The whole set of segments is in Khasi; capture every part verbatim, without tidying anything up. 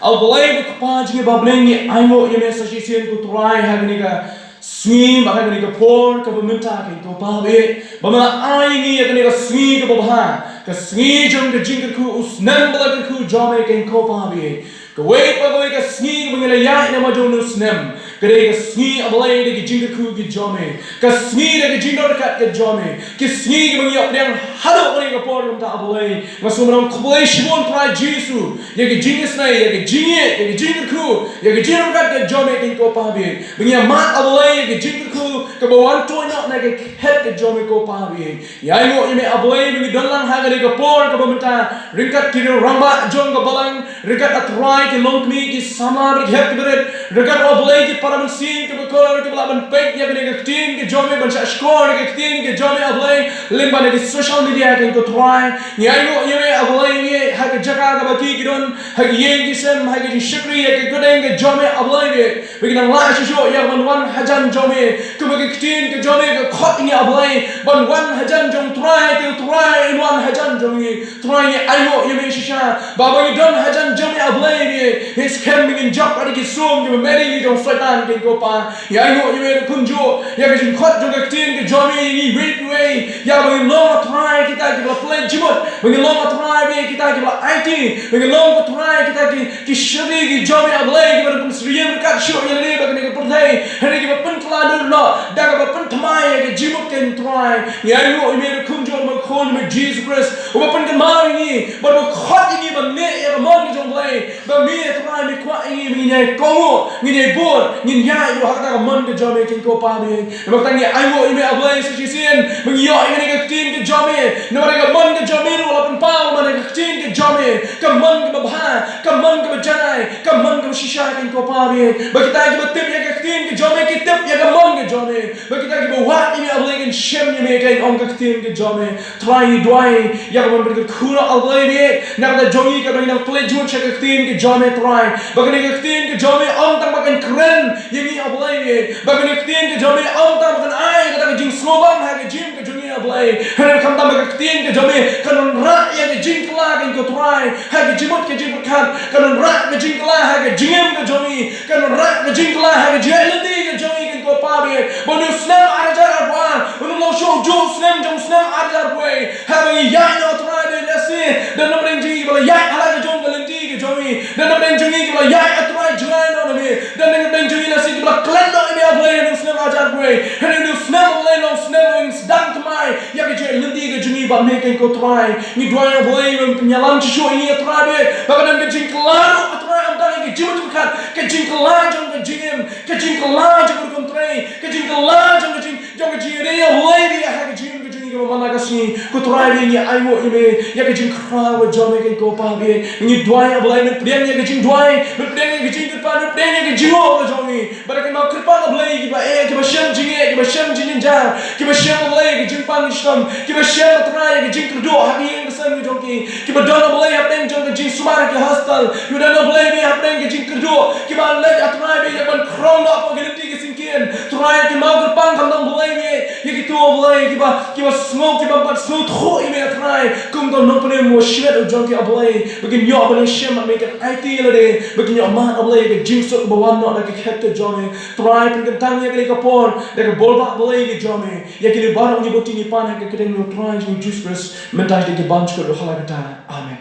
A Blei ko Kpa jong ngi ba bneng, ngi ainguh ïa me sa shisien ko Trai ha kane ka sngi, ba ha kane ka por kaba mynta, ko Kpa ba ïeit, ba me la ai ïa ngi ïa kane ka sngi kaba bha, ka sngi jong ka jingkyrkhu, u snem ba la kyrkhu jong me, ko Kpa ba ïeit. Kawei pa kawei ka sngi kaba ngi la ïaid na ma jong u snem, ka dei ka sngi, A Blei, da ki jingkyrkhu ki jong me, ka sngi da ki jingdon ryngkat ki jong me, ki sngi kiba ngi ïoh pdiang haduh kane ka por mynta, A Blei. Nga sngewbha ban ong khublei shibun Trai Jisu ïa ki jingisynei, ïa ki jingïeit, ïa ki jingkyrkhu, ïa ki jingdon ryngkat ki jong me, ko Kpa ba ïeit. Ba ngi ïa mad, A Blei, ïa ki jingkyrkhu kaba wan tuid noh na ki khet ki jong me, ko Kpa ba ïeit. Ngi ainguh ïa me, A Blei, ba ngi don lang ha kane ka por kaba mynta ryngkat ki rangbah jong ka balang, ryngkat, A Trai, ki longkmie, ki samla bad ki hep ki barit, ryngkat, A Blei, ki para mynsiem kiba kordor kiba lah ban peit ïa kane ka ktien ka jong me, ban shah shkor ïa ka ktien ka jong me, A Blei, lyngba na ki social media, ko Trai. Ngi ainguh ïa me, A Blei, ïa ha ka jaka kaba ki ki don, ha ki ïing ki sem, ha ki jingshakri, ha ki kordor ka jong me, A Blei, ïa ba ki nang lah shuh shuh ïa ban wan hajan jong me. Kumba ka ktien ka jong me ka khot ïa ngi, A Blei, ban wan hajan jong Trai, ko Trai, in wan hajan jong ngi. Trai, ngi ainguh ïa me shisha ba haba ngi don hajan jong me, A Blei, ngi, ngi skhem ba ngin jop ïa ki sum kiba meri jong Soitan, ko Kpa. Ngi ainguh ïa me ruh kumjuh ïa ka jingkhot jong ka ktien ka jong me ïa ngi iwei pa iwei, ïa ba ngin long, A Trai, kita kiba la pynleit jingmut, ba ngin long, A Trai, ba kita kiba la aiti, ba ngin long, A Trai, kita ki, ki shakri ki jong me, A Blei, kiba la pynsyriem ryngkat shuh ïa lade bad kane ka pyrthei, hynrei kiba pynkylla dur noh da kaba pynthymmai ïa ka jingmut, ko Trai. Ngi ainguh ïa me ruh kumjuh, ma ka khun jong me Jisu Khrist, uba pynkynmaw ïa ngi bad uba khot ïa ngi ban leh ïa ka mon ka jong U Blei. Ba me, A Trai, me kwah ïa ngi ba ngin ïai kohnguh, ngin ïai bud, ngin ïaid ruh ha kata ka mon ka jong me, ko Kpa ba ïeit. Namar kata ngi ainguh ïa me, A Blei, sa shisien ba ngi ïoh ïa kane ka ktien ka jong me. Namar ka mon ka jong me ruh la pynpaw, namar ka ktien ka jong me, ka mon kaba bha, ka mon kaba janai, ka mon kaba shisha, ko Kpa ba ïeit. Ba kita kiba tip ïa ka ktien ka jong me ki tip ïa ka mon ka jong me. Ba kita kiba wad ïa me, A Blei, kin shem ïa me, kan ong ka ktien ka jong me. Trai, ngi duwai ïa ka mon ban kyrkhu noh, A Blei, na ka bynta jong ngi, kaba ngi nang pynleit jingmut sha ka ktien ka jong me, Trai. Ba kane ka ktien ka jong me ym tang ba kan kren ïa ngi, A Blei, ba kane ka ktien ka jong me ym tang ba kan ai kata ka jingsngewbang ha ka jingim ka jong ngi, A Blei, hynrei khamtam ba ka ktien ka jong me kan wanrah ïa ka jingkylla, ko Trai, ha ka jingmut ka jingpyrkhat. Kan wanrah ka jingkylla ha ka jingim ka jong ngi. Kan wanrah ka jingkylla ha ka jingïaid lynti ka jong ngi, ko Kpa ba ïeit. Ba une u snem ar hajar arphew ar un ym long shuh u juh snem jong u snem ar hajar arphew wei, haba ngi ïaid noh, Trai, ba lehse don na pdeng jong ngi kiba la ïaid ha la ka jong ka lynti ka jong ngi. Don na pdeng jong ngi kiba la ïaid, A Trai, jngai noh na me. Don na pdeng jong ngi lehse kiba la klet noh ïa me, A Blei, ha une u snem ar hajar arphew wei. Hynrei une u snem, A Blei, long u snem ba ngin sdang thymmai ïa ka jingïaid lynti ka jong ngi bad me, ko Trai. Ngi duwai, A Blei, ban pynïalam shuh shuh ïa ngi, A Trai, ba ka don ka jingkylla ruh, A Trai, ym tang ïa ka jingmut jingpyrkhat, ka jingkylla jong ka jingim, ka jingkylla jong ka rukom trei, ka jingkylla jong ka jing, jong ka jingïadei, A Blei, ha ka jingim ka jong ngi kaba man la ka sngi, ko Trai. Ngi ainguh ïa me ïa ka jingkhraw ka jong me, ko Kpa ba ïeit. Ngi duwai, A Blei, men pdiang ïa ka jingduwai, men pdiang ïa ka jingkyrpad, men pdiang ïa ka jingnguh ka jong ngi. Bad kin mawkyrpad, A Blei, kiba eh, kiba shem jingeh, kiba shem jingjynjar, kiba shem, A Blei, ka jingpang shitom, kiba shem, A Trai, ka jingkyrduh ha ka ïing ka sem ka jong ki, kiba don, A Blei, hapdeng jong ka jingsumar ha ki hostel, kiba don, A Blei, hapdeng ka jingkyrduh, kiba leit, A Trai, ïa ban khrong noh hapoh ki lynti ki syngkien. Trai, kin mawkyrpad khamtam, A Blei, ïa kito, A Blei, kiba, kiba sngew, kiba pat sngewthuh ïa me, A Trai, kum u nongpynim uba shimet u jong ki, A Blei, ba kin ïoh ban ïashem bad me, kin aiti ïa lade, ba kin ïoh mad, A Blei, ïa ka jingsuk ba wan noh na ka khet ka jong me. Trai, pynkyntang ïa kane ka por da ka bor ba, A Blei, ka jong me ïa kine baroh ngi bad ngi pan ha ka kyrteng U Trai jong ngi Jisu Khrist, mynta da ki bymjukut ruh ha la kata. Amen.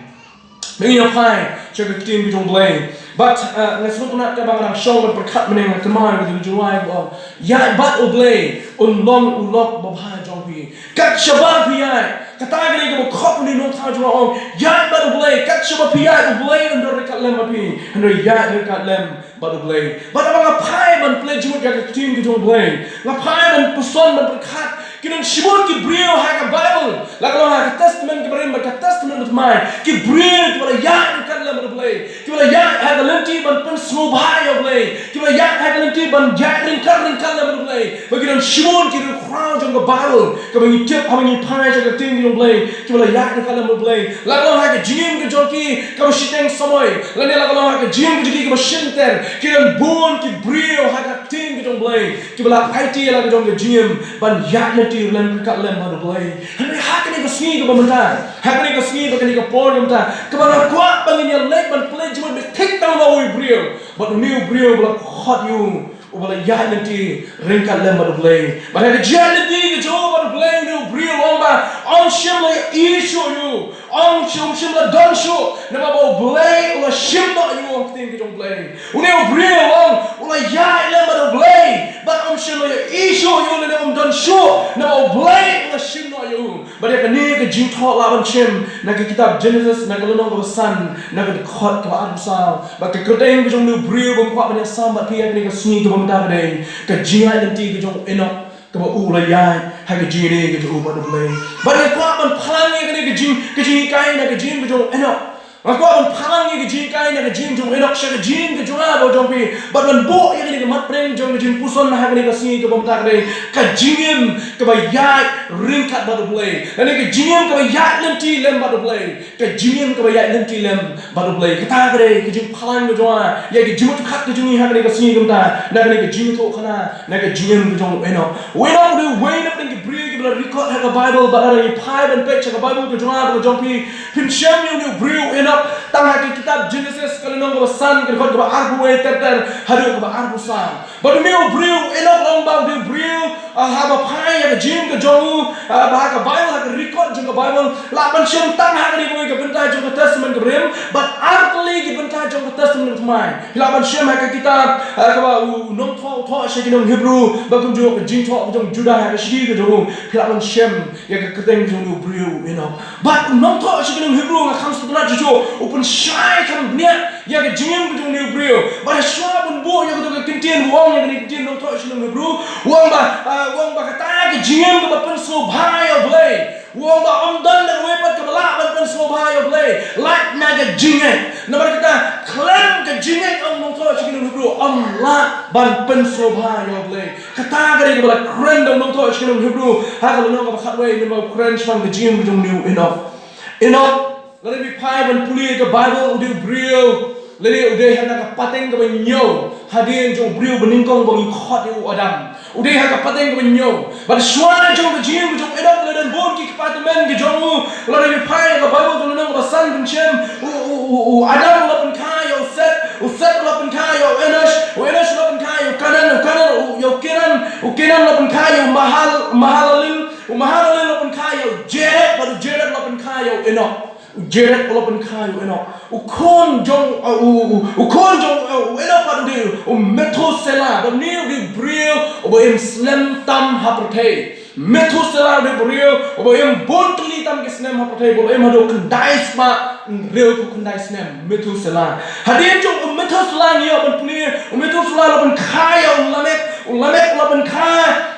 Ba ngin ïa phai sha ka ktien ka jong U Blei. Bad, eh, nga sngewtynnat kaba nga dang shong ban pyrkhat mynne, nga kynmaw ïa ka jingrwai ba ong, ïaid bad U Blei un long u lok babha jong phi. Kat shaba phi ïaid, kata ka dei kaba khot une u nongthaw jong nga, ong, ïaid bad U Blei. Kat shaba phi ïaid, U Blei un don ryngkat lem bad phi. Hynrei ïaid ryngkat lem bad U Blei. Bad haba nga phai ban pynleit jingmut ïa ka ktien ka jong U Blei, nga phai ban puson, ban pyrkhat, ki don shibun ki briew ha ka Baibl, la ka long ha ka Testament kaba rim bad ka Testament kaba thymmai, ki briew kiba la ïaid ryngkat lem bad U Blei, kiba la ïaid ha ka lynti ban pynsngewbha ïa U Blei, kiba la ïaid ha ka lynti ban ïaid ryngkat ryngkat lem bad U Blei. Bad ki don shibun ki riewkhraw jong ka Baibl kaba ngi tip haba ngi phai sha ka ktien ka jong U Blei, kiba la ïaid ryngkat lem bad U Blei. La ka long ha ka jingim ka jong ki kaba shiteng samoi, lane la ka long ha ka jingim ka jong ki kaba shynter, ki don bun ki briew ha ka ktien ka jong U Blei kiba la aiti ïa la ka jong ka jingim ban ïaid lynti ryngkat lem bad U Blei. Hynrei ha kane ka sngi kaba mynta, ha kane ka sngi bad kane ka por kaba mynta, kaba nga kwah ba ngin ïa leit ban pynleit jingmut beit thik Ïa uwei u briew, bad une u briew ba la khot ïa u, uba la ïaid lynti ryngkat lem bad U Blei. Bad ha ka jingïaid lynti ka jong u bad U Blei, une u briew u ong ba ym shym la ïohi shuh ïa u, ym shym, ym shym la don shuh, namar ba U Blei u la shim noh ïa u, ong ka ktien ka jong U Blei. Une u briew u ong u la ïaid lem bad U Blei, bad ym shym la ïohi shuh ïa u, lane ym don shuh, namar U Blei u la shim noh ïa u. Bad ïa kane ka jingthoh lah ban shem na ka kitab Genesis, na ka lynnong kaba san, na ka dkhot kaba arphew saw. Bad ka kyrteng ka jong une u briew ba nga kwah ban ïasam bad phi ïa kane ka sngi kaba mynta ka dei ka jingïaid lynti ka jong u Enok, kaba u la ïaid ha ka jingïadei ka jong u bad U Blei. Bad nga kwah ban phlang ïa kane ka jing, ka jinghikai na ka jingim ka jong u Enok. Nga kwah ban phlang ïa ka jinghikai na ka jingim jong u Enok sha ka jingim ka jong nga bad jong phi, bad ban buh ïa kane ka mat pdeng jong ka jingpuson ha kane ka sngi kaba mynta ka dei ka jingim kaba ïaid ryngkat bad U Blei, lane ka jingim kaba ïaid lynti lem bad U Blei, ka jingim kaba ïaid lynti lem bad U Blei. Kata ka dei ka jingphlang ka jong nga ïa ka jingmut jingpyrkhat ka jong ngi ha kane ka sngi kaba mynta, na kane ka jingïathuhkhana na ka jingim ka jong u Enok. U Enok u dei uwei na pdeng ki briew kiba la record ha ka Bible, bad lada ngi phai ban peit sha ka Bible ka jong nga bad ka jong phi, phin shem ïa une u briew u Enok tang ha ka kitab Genesis, ka lynnong kaba san, ka dkhot kaba arphew wei ter ter haduh kaba arphew saw. Bad une u briew u Enok u long ba u dei u briew, ah, haba phai ïa ka jingim ka jong u, ah, ba ha ka Bible, ha ka record jong ka Bible, lah ban shem tang ha kane kawei ka bynta jong ka Testament kaba rim, bad artylli ki bynta jong ka Testament kaba thymmai. Phi lah ban shem ha ka kitab, ah, kaba u nongthoh u thoh sha ki nong Hebru, bad kumjuh ka jingthoh ka jong u Judah ha ka shithi ka jong u, phi lah ban shem ïa ka kyrteng ka jong une u briew u Enok. Bad u nongthoh sha ki nong Hebru, nga kham sngewtynnat shuh shuh, u pynshai kham bniah ïa ka jingim ka jong une u briew. Bad shuwa ban buh ïa kato ka kyntien, u ong ïa kane ka kyntien, u nongthoh sha ki nong Hebru, u ong ba, ah, u ong ba kata ka jingim kaba pynsngewbha ïa U Blei, u ong ba ym don na kawei pat kaba lah ban pynsngewbha ïa U Blei, lait na ka jingngeit. Namar kata, khlem ka jingngeit, ong u nongthoh sha ki nong Hebru, ym lah ban pynsngewbha ïa U Blei. Kata ka dei kaba la kren da u nongthoh sha ki nong Hebru ha ka lynnong kaba khatwei, lymne u kren shaphang ka jingim ka jong une u Enok. Enok, lada phi phai ban pule ka Bible, u dei u briew, lane u dei ha na ka pateng kaba hynñiew hadien jong u briew banyngkong ba ngi khot ïa u Adam. U dei ha ka pateng kaba hynñiew. Bad shuwa jong ka jingim ka jong u Enok, la don bun ki kpa tymmen ki jong u. Lada phi phai ha ka Bible, ka lynnong kaba san, phin shem, u, u, u, u Adam u la pynkha ïa u Set, u Set u la pynkha ïa u Enosh, u Enosh u la pynkha ïa u Kanan, u Kanan, u, ïa u Kenan, u Kenan u la pynkha ïa u Mahal-, Mahalalel, u Mahalalel u la pynkha ïa u Jared, bad u Jared u la pynkha ïa u Enok. U Jared u la pynkha ïa u Enok. U khun jong, uh, u, u, u khun jong, uh, u Enok pat u dei u Methuselah, bad une u dei u briew uba im snem tam ha pyrthei. Methuselah u dei u briew uba im bun tylli tam ki snem ha pyrthei, uba im haduh khyndai spah hynriewphew khyndai snem, Methuselah. Hadien jong u Methuselah ngi ïoh ban pule, u Methuselah u la pynkha ïa u Lamek, u Lamek u la pynkha,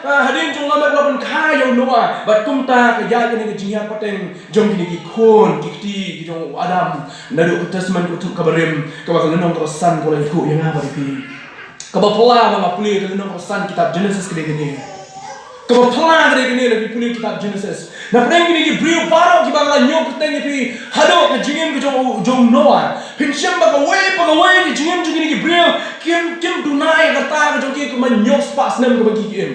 ah, hadien jong u Lamek u la pynkha ïa u Noah. Bad kumta ka ïaid kane ka jingïaid pateng jong kine ki khun ki kti ki jong u Adam, naduh ka Testament kaba rim, kaba ka lynnong kaba san ka la ïathuh ïa nga bad ïa phi. Kaba phylla ba nga pule ka lynnong kaba san kitab Genesis ka dei kane. Kaba phylla ka dei kane, lada phi pule kitab Genesis. Na pdeng kine ki briew baroh kiba nga la ñiew kyrteng ïa phi haduh ka jingim ka jong u, jong u Noah, phin shem ba kawei pa kawei ka jingim jong kine ki briew kim, kim duna ïa ka rta ka jong ki kumba hynñiew spah snem kaba ki, ki im.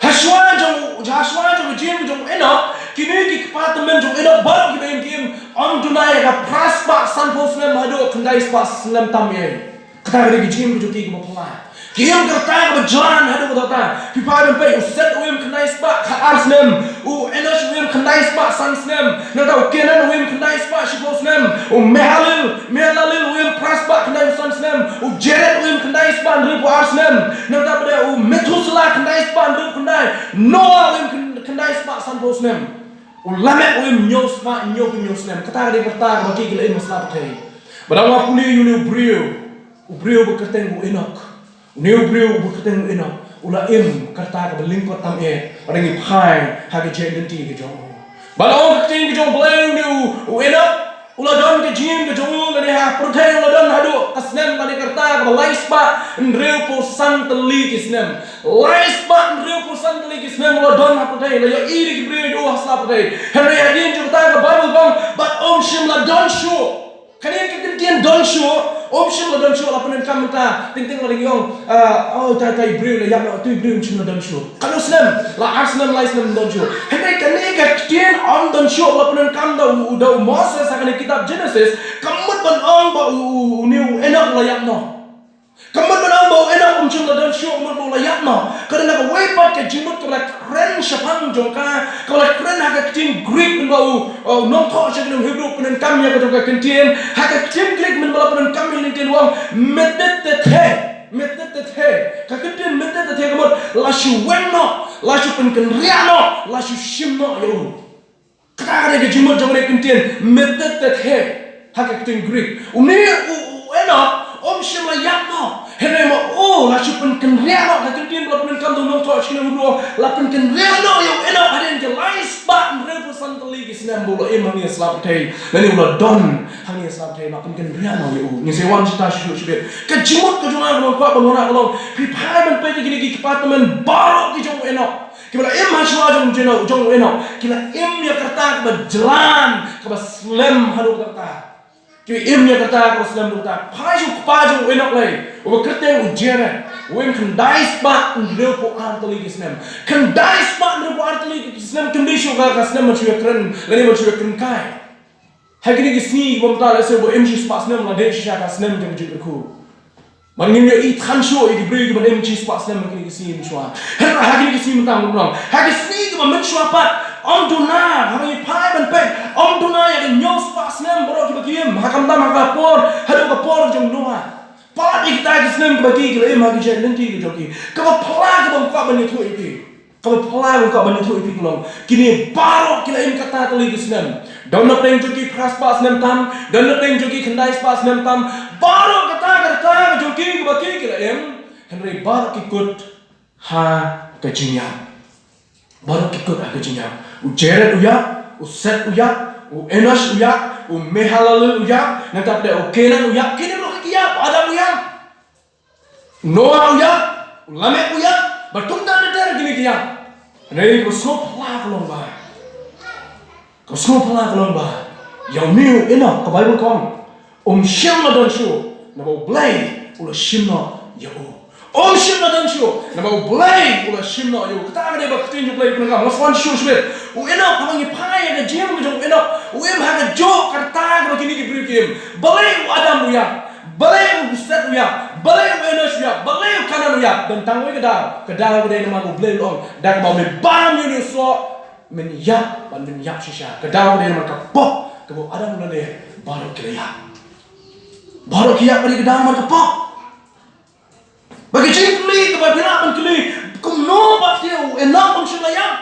Hashwa jong, hashwa jong ka jingim jong u Enok, kine ki kpa tymmen jong u Enok baroh kiba im, ki im, ym duna ïa ka phra spah sanphew snem haduh khyndai spah snem tam ei. Kata ka dei ka jingim ka jong ki kaba phylla. Ki im ka rta kaba jlan haduh katta. Phi phai ban peit, u Set u im khyndai spah khatar snem, u Enosh u im khyndai spah san snem, nangta u Kenan u im khyndai spah shiphew snem, u Mahalalel, Mahalalel u im phra spah khyndaiphew san snem, u Jared u im khyndai spah hynriewphew ar snem, nangta pat u Methuselah khyndai spah hynriewphew khyndai, Noah u im khyn-, khyndai spah sanphew snem, u Lamek u im hynñiew spah hynñiewphew hynñiew snem. Kata ka dei ka rta kaba ki, ki la im ha sla pyrthei. Bad nga pule ïa une u briew, u briew ba kyrteng u Enok. Une u briew uba kyrteng u Enok u la im ka rta kaba lyngkot tam eh, lada ngi phai ha ka jingïaid lynti ka jong u. Ba la ong ka ktien ka jong U Blei, une u, u Enok u la don ka jingim ka jong u, lane ha pyrthei u la don haduh ka snem lane ka rta kaba lai spah hynriewphew san tylli ki snem. Lai spah hynriewphew san tylli ki snem u la don ha pyrthei, la ïohi da ki briew ïa u ha sla pyrthei. Hynrei hadien jong kata ka Baibl ka ong, bad um shym la don shuh. Kane ka kyntien don shuh, um shym la don shuh la pyndonkam mynta, teng teng la dang ïong, ah, oh, tai tai briew la ïap noh, tu briew um shym la don shuh. Katno snem, la ar snem, lai snem don shuh. Hynrei kane ka kyntien um don shuh la pyndonkam da u, da u Moses ha kane ka kitab Genesis, ka mut ban ong ba u, u, une u Enok la ïap noh. Ka mut ban ong ba u Enok um shym la don shuh, ka mut ba u la ïap noh. Ka don kawei pat ka jingmut kaba la kren shaphang jong ka, kaba la kren ha ka ktien Greek, mynba u, uh, nongthoh sha ki nong Hebru u pyndonkam ïa ka jong ka kyntien. Ha ka ktien Greek mynba la pyndonkam ïa ka kyntien u ong metetethe. Metetethe. Ka kyntien metetethe ka mut la shu weng noh, la shu pynkynriah noh, la shu shim noh ïa u. Kata ka dei ka jingmut jong kane ka kyntien metetethe ha ka ktien Greek. Une u, u Enok um shym la ïap noh. Hynrei ma u la shu pynkynriah noh, ka kyntien ba la pyndonkam da u nongthoh sha ki nong Hebru, la pynkynriah noh ïa u Enok hadien ki lai spah hynriewphew san tylli ki snem ba u la im hangne ha sla pyrthei. Lane u la don hangne ha sla pyrthei, la pynkynriah noh ïa u. Ngin sa wan sha kata shuh shuh bit. Ka jingmut ka jong nga kaba nga kwah ban wanrah ka long, phi phai ban peit ïa kine ki kpa tymmen baroh ki jong u Enok. Kiba la im ha shuwa jong u Enok, jong u Enok, ki la im ïa ka rta kaba jlan, kaba slem haduh katta. Ki im ïa ka rta kaba slem haduh katta. Phai sha u kpa jong u Enok lei, uba kyrteng u Jared, u im khyndai spah hynriewphew ar tylli ki snem. Khyndai spah hynriewphew ar tylli ki snem, khyndai shuh ka, ka snem ban shu ïakren lane ban shu ïakren kai. Ha kine ki sngi kiba mynta, lehse ba im shispah snem la dei shisha ka snem jong ka jingkyrkhu. Bad ngim ïohi than shuh ïa ki briew kiba im shispah snem ha kine ki sngi mynshuwa. Hynrei ha kine ki sngi mynta, mynta, ha ki sngi kiba mynshuwa pat, ym duna, haba ngi phai ban peit, ym duna ïa ka hynñiew spah snem baroh kiba ki im, ha ka, mynta, ha ka por haduh ka por jong u Noah. Palat ïa kita ki snem kiba ki, ki la im ha ki jait lynti ki jong ki. Kaba phylla kaba nga kwah ban ïathuh ïa phi, kaba phylla nga kwah ban ïathuh ïa phi ka long, kine baroh ki la im katta tylli ki snem. Don napdeng jong ki phra spah snem tam, don napdeng jong ki khyndai spah snem tam. Baroh katta katta ka jong ki kaba ki, ki la im. Hynrei baroh ki kut ha ka jingïap. Baroh ki kut ha ka jingïap. U Jared u ïap, u Seth u ïap, u Enosh u ïap, u Mahalalel u ïap, nangta pat u Kenan u ïap, kine baroh ki ïap, u Adam u ïap. Noah u ïap, u Lamek u ïap, bad kumta ter ter kine ki ïap. Hynrei kaba sngewphylla ka long ba, kaba sngewphylla ka long ba, ïa une u Enok ka Baibl ka ong, um shym la don shuh, naba U Blei u la shim noh ïa u. Um shym la don shuh, naba U Blei u la shim noh ïa u. Kata ka dei ba ka ktien jong U Blei ka pyndonkam. Nga sa wan shuh shuh bit. U Enok, haba ngi phai ïa ka jingim ka jong u Enok, u im ha kajuh ka rta kaba kine ki briew ki im. Balei u Adam u ïap? Balei u Seth u ïap? Balei u Enosh u ïap? Balei u Kenan u ïap? Don tang kawei ka daw. Ka daw ka dei namar U Blei u la ong, da kaba me bam ïa une u soh, men ïap, bad men ïap shisha. Ka daw ka dei namar ka pop kaba u Adam u la leh, baroh ki la ïap. Baroh ki ïap, ka dei ka daw namar ka pop. Ba ka jingkylli kaba phi lah ban kylli, kumno ba te u Enok um shym la ïap?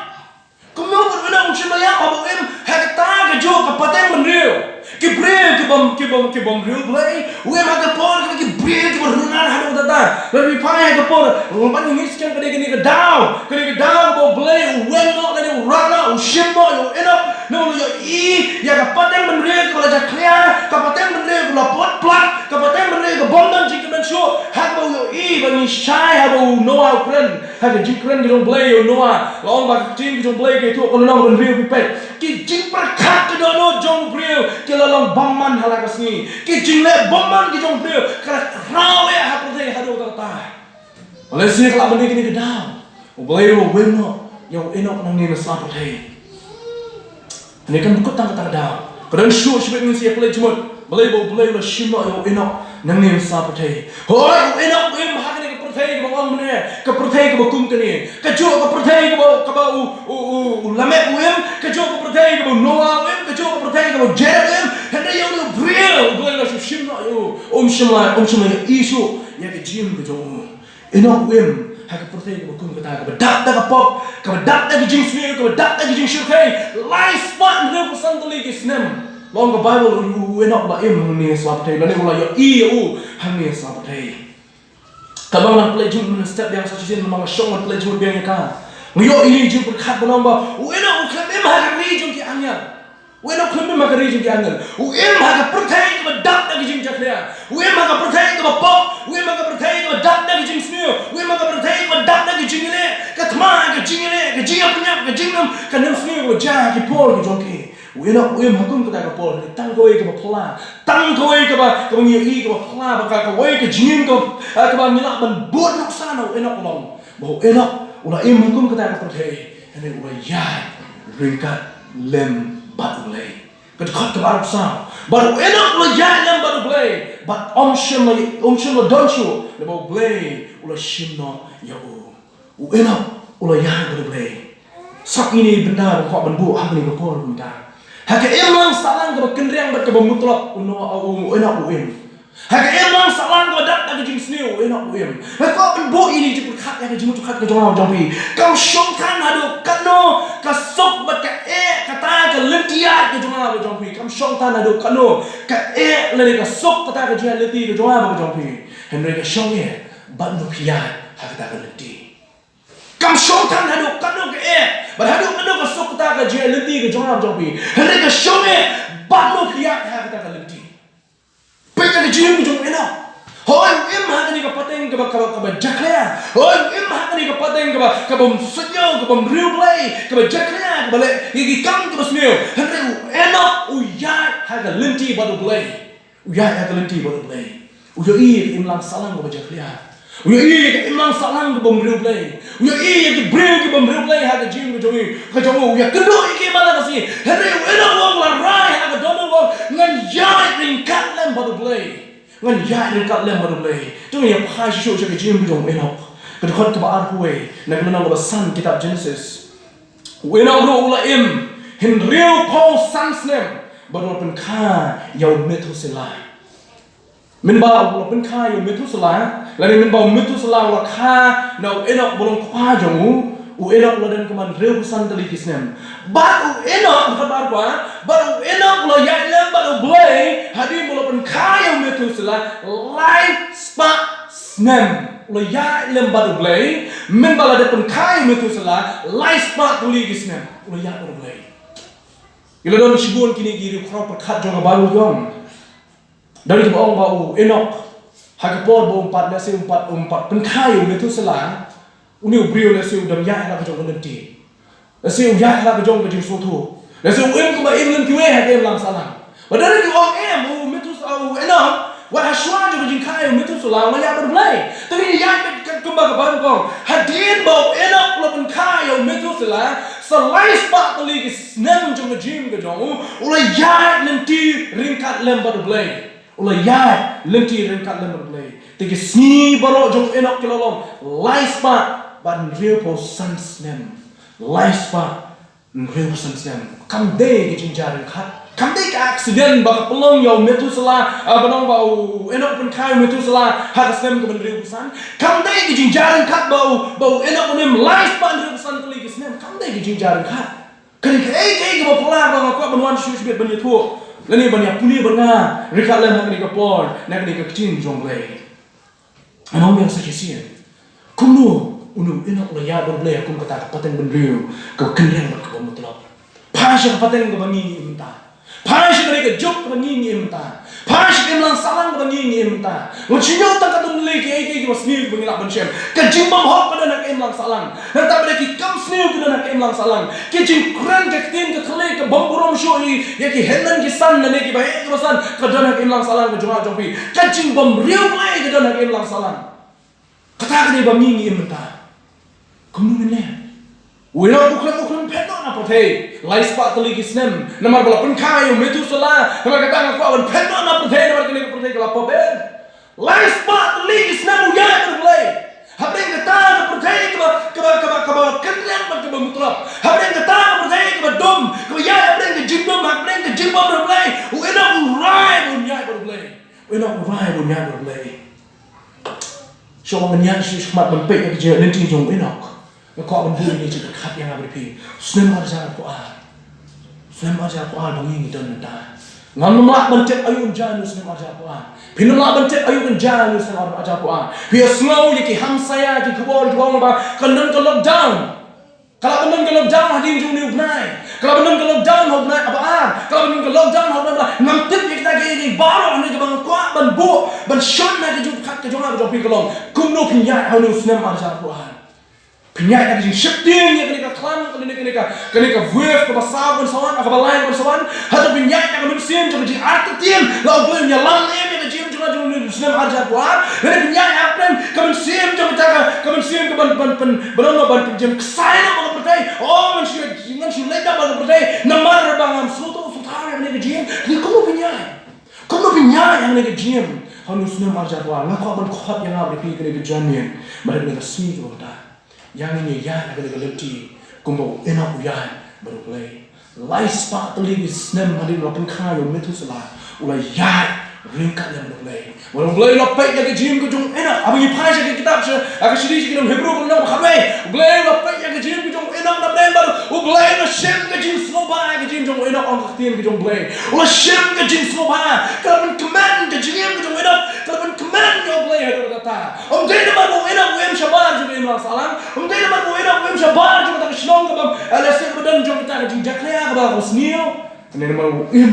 Kumno ba u Enok um shym la ïap haba u im ha kata kajuh ka pateng bynriew? Ki briew ki bym, ki bym, ki bym riewblei, u im ha ka por kaba ki briew kiba runar haduh katta. Lada phi phai ha ka por, ban ngeit skhem ka dei kane ka daw, kane ka daw kaba U Blei u weng noh lane u rah noh, u shim noh ïa u Enok. Namar u la ïohi ïa ka pateng bynriew kaba la jakhlia, ka pateng bynriew kaba la put plat, ka pateng bynriew kaba bym don jingkmen shuh. Ha kaba u ïohi ba ngi shai haba u Noah u kren, ha ka jingkren ka jong U Blei ïa u Noah, la ong ba ka ktien ka jong U Blei ka ïathuh ka lynnong bynriew, phi peit. Ki jingpyrkhat ka dohnud jong u briew ki la long bymman ha la ka sngi. Ki jingleh bymman ki jong u briew ka la khraw eh ha pyrthei haduh katta. Balei shisha ka lah ban dei kane ka daw? U Blei u la weng noh ïa u Enok nangne na sla pyrthei. Kane kam kut tang kata ka daw. Ka don shuh shibit ngin sa ïa pynleit jingmut balei ba U Blei u la shim noh ïa u Enok nangne na sla pyrthei. Hooid, u Enok u im ha kane ka pyrthei kaba nga ong mynne, ka pyrthei kaba kum kane. Kajuh ka pyrthei kaba, kaba u, u, u, u Lamek u im, kajuh ka pyrthei kaba u Noah u im, kajuh ka pyrthei kaba u Jared u im. Hynrei ïa une u briew U Blei u la shu shim noh ïa u. Um shym la, um shym la ïohi shuh ïa ka jingim ka jong u. Enok u im ha ka pyrthei kaba kum kata, kaba dap da ka pop, kaba dap da ka jingsniew, kaba dap da ka jingshyrkhei. Lai spah hynriewphew san tylli ki snem. La ong ka Baibl, u, u Enok u la im hangne ha sla pyrthei, lane u la ïohi ïa u hangne ha sla pyrthei. Katba ngan pynleit jingmut mynstep biang sa shisien, namar nga shong ngan pynleit jingmut biang ïa ka, nga ïohi ïa ka jingpyrkhat ba long ba u Enok u khlem im ha ka ri jong ki angel. U Enok u khlem im ha ka ri jong ki angel. U im ha ka pyrthei kaba dap da ka jingjakhlia. U im ha ka pyrthei kaba pop. U im ha ka pyrthei kaba dap da ka jingsniew. U im ha ka pyrthei kaba dap da ka jingïaleh. Ka thma, ka jingïaleh, ka jingïapynïap, ka jingdum, ka nemsniew kaba jia ha ki por ki jong ki. U Enok u im ha kum kata ka por, tang kawei kaba phylla, tang kawei kaba, kaba ngi ïohi kaba phylla, ba ka kawei ka jingim kaba, ah, kaba ngi lah ban bud nuksa na u Enok u long. Ba u Enok u la im ha kum kata ka pyrthei, hynrei u la ïaid ryngkat lem bad U Blei. Ka dkhot kaba arphew saw. Bad u Enok u la ïaid lem bad U Blei, bad um shym la, um shym la don shuh, naba U Blei u la shim noh ïa u. U Enok u la ïaid bad U Blei. Sngap ine i bynta ba kwah ban buh ha kane ka por kumta. Ha ka imlang sahlang kaba kynriang bad kaba mutlop u Noah, u, u Enok u im. Ha ka imlang sahlang kaba dap da ka jingsniew u Enok u im. Nga kwah ban buh ine i jingpyrkhat ïa ka jingmut jingpyrkhat ka jong nga bad jong phi. Kam shong than haduh katno ka suk bad ka eh kata ka lynti ïaid ka jong nga bad jong phi. Kam shong than haduh katno ka eh lane ka suk kata ka jingïaid lynti ka jong nga bad jong phi. Hynrei ka shong eh bad no phi ïaid ha kata ka lynti. Kam shong than haduh katno ka eh bad haduh katno ka suk kata ka jingïaid lynti ka jong nga bad jong phi. Hynrei ka shong eh bad no phi ïaid ha kata ka lynti. Peit ïa ka jingim ka jong u Enok. Hooid u im ha kane ka pateng kaba, kaba, kaba jakhlia. Hooid u im ha kane ka pateng kaba, kaba ym suidñiew, kaba ym riewblei, kaba jakhlia, kaba leh ïa ki kam kiba sniew. Hynrei u Enok u ïaid ha ka lynti bad U Blei. U ïaid ha ka lynti bad U Blei. U ïohi ïa ka imlang sahlang kaba jakhlia. U ïohi ïa ka imlang sahlang kaba ym riewblei. U ïohi ïa ki briew kiba ym riewblei ha ka jingim ka jong u, ka jong u. U ïakynduh ïa ki man la ka sngi. Hynrei u Enok u ong, la rai ha ka dohnud u ong, ngan ïaid ryngkat lem bad U Blei. Ngan ïaid ryngkat lem bad U Blei. To ngin ïa phai shuh shuh sha ka jingim ka jong u Enok. Ka dkhot kaba arphew wei na ka lynnong kaba san kitab Genesis. U Enok ruh u la im hynriewphew san snem bad u la pynkha ïa u Methuselah. Mynba u la pynkha ïa u Methuselah, lane mynba u Methuselah u la kha na u Enok ba long kpa jong u, u Enok u la don kumba hynriewphew san tylli ki snem. Bad u Enok, kata arphew, bad u Enok u la ïaid lem bad U Blei hadien ba u la pynkha ïa u Methuselah lai spah snem. U la ïaid lem bad U Blei, mynba la dep pynkha ïa u Methuselah lai spah tylli ki snem. U la ïaid bad U Blei. Ki la don shibun kine ki riewkhraw pyrkhat jong ka Baibl jong. Dang ïa ba ong ba u Enok ha ka por ba um pat, lehse um pat, um pat pynkha ïa u Methuselah, une u briew lehse u dang ïaid ha la ka jong ka lynti. Lehse u ïaid ha la ka jong ka jingsngewthuh. Lehse u im kumba im lem kiwei ha ka imlang sahlang. Ba dang ïa ba ong em u Methus-, u Enok, wat ha shuwa jong ka jingkha ïa u Methuselah u la ïaid bad U Blei. Te ngin ïa ïaid bad kumba ka Baibl ka ong. Hadien ba u Enok u la pynkha ïa u Methuselah, sa lai spah tylli ki snem jong ka jingim ka jong u, u la ïaid lynti ryngkat lem bad U Blei. U la ïaid lynti ryngkat lem bad U Blei. Te ki sngi baroh jong u Enok ki la long lai spah bad hynriewphew san snem. Lai spah hynriewphew san snem. Kam dei ka jingjia ryngkat. Kam dei ka accident ba ka pynlong ïa u Methuselah, ah, ba nang ba u Enok pynkha ïa u Methuselah ha ka snem kaba hynriewphew san. Kam dei ka jingjia ryngkat ba u, ba u Enok u im lai spah hynriewphew san tylli ki snem. Kam dei ka jingjia ryngkat. Ka dei kaei kaei kaba phylla ba nga kwah ban wan shuh shibit ban ïathuh, lane ban ïa pule bad nga ryngkat lem ha kane ka por, na kane ka ktien jong U Blei. Ngan ong biang sa shisien. Kumno une u Enok u la ïaid bad U Blei ha kum kata ka pateng bynriew kaba kynriang bad kaba mutlop. Phai sha ka pateng kaba ngi ngi im mynta. Phai sha kane ka juk kaba ngi ngi im mynta. Phai sha ka imlang sahlang kaba ngi ngi im mynta. Ngan shu ñiew tang katto katne kiei kiei kiba sniew kiba ngi lah ban shem. Ka jingbymhok ka don ha ka imlang sahlang. Nangta ba dei ki kam sniew ki don ha ka imlang sahlang. Ki jingkren ka ktien ka thylliej ka bym burom shuh ïa ki hynmen ki san lane kiba heh kiba san, ka don ha ka imlang sahlang ka jong nga jong phi. Ka jingbymriewblei ka don ha ka imlang sahlang. Kata ka dei ba ngi ngi im mynta. Kumno ngin leh? U Enok u khlem, u khlem phet noh na pyrthei lai spah tylli ki snem. Namar ba la pynkha ïa u Methuselah. Namar kata nga kwah ban phet noh na pyrthei, namar kane ka pyrthei ka la pop eh. Lai spah tylli ki snem u ïaid bad U Blei. Hapdeng kata ka pyrthei kaba, kaba, kaba, kaba kynriang bad kaba mutlop. Hapdeng kata ka pyrthei kaba dum, kaba ïaid hapdeng ka jingdum, hapdeng ka jingbymriewblei. U Enok u rai ban ïaid bad U Blei. U Enok u rai ban ïaid bad U Blei. Shuwa ban ïaid sha khmat ban peit ïa ka jingïaid lynti jong u Enok, nga kwah ban buh ïa ka jingkyrkhu ïa nga bad phi. Snem ar hajar arphew ar. Snem ar hajar arphew ar ba ngi ngi don mynta. Ngam lah ban tip aïu kan jia ha u snem ar hajar arphew ar. Phin ym lah ban tip aïu kan jia ha u snem ar hajar arphew ar. Phi ïohsngew ïa ki hamsaïa ki khubor ki ong ba kan don ka lockdown. Ka lah ban don ka lockdown hadien jong une u bnai. Ka lah ban don ka lockdown ha u bnai ba ar. Ka lah ban don ka lockdown ha u bnai ba ar. Ngam tip ïa kita kiei kiei baroh, hynrei kaba nga kwah ban buh, ban shon na ka jingkyrkhu ka jong nga ka jong phi ka long, kumno phin ïaid ha une u snem ar hajar arphew ar. Pynïaid ïa ka jingsheptieng ïa kane ka khlam, kane, kane ka, kane ka verse kaba saw ban sa wan, kaba lai ban sa wan. Hato pynïaid ïa ka mynsiem jong ka jingartatien, la U Blei un ïalam ne em ïa ka jingim jong nga jong une u snem ar hajar arphew ar. Lane pynïaid ïa ka mynsiem jong ka, ka mynsiem ka ban, ban, ban, ban, ban, ban pynjem ksai noh bad ka pyrthei. Oh, ngan shu, ngan shu leit noh bad ka pyrthei. Namar ba ngam sngewthuh sngewthuh ïa kane ka jingim. Kane kumno pynïaid? Kumno pynïaid ïa kane ka jingim? Ha une u snem ar hajar arphew ar, nga kwah ban khot ïa nga bad ïa phi kane ka janmiet. Bad kane ka sngi kaba mynta. Ïa ngin ïa ïaid ha kane ka lynti kumba u Enok u ïaid bad U Blei. Lai spah tylli ki snem hadien ba la pynkha ïa u Methuselah, u la ïaid ryngkat lem bad U Blei. Bad U Blei u la peit ïa ka jingim ka jong u Enok. Haba ngi phai sha ka kitab sha, ha ka shithi sha ki nong Hebru ka lynnong ba khatwei. U Blei u la peit ïa ka jingim ka jong u Enok na pdeng bad U Blei u la shim ka jingsngewbha ïa ka jingim jong u Enok, ong ka ktien ka jong U Blei. U la shim ka jingsngewbha, ka la pynkmen ka jingim ka jong u Enok, ka la pynkmen ïa U Blei haduh katta. Ym dei namar ba u Enok u im shabar jong ka imlang sahlang. Ym dei namar ba u Enok u im shabar jong kata ka shnong kaba, eh, lehse kaba don jong kata ka jingjakhlia kaba, kaba sniew. Hynrei namar u im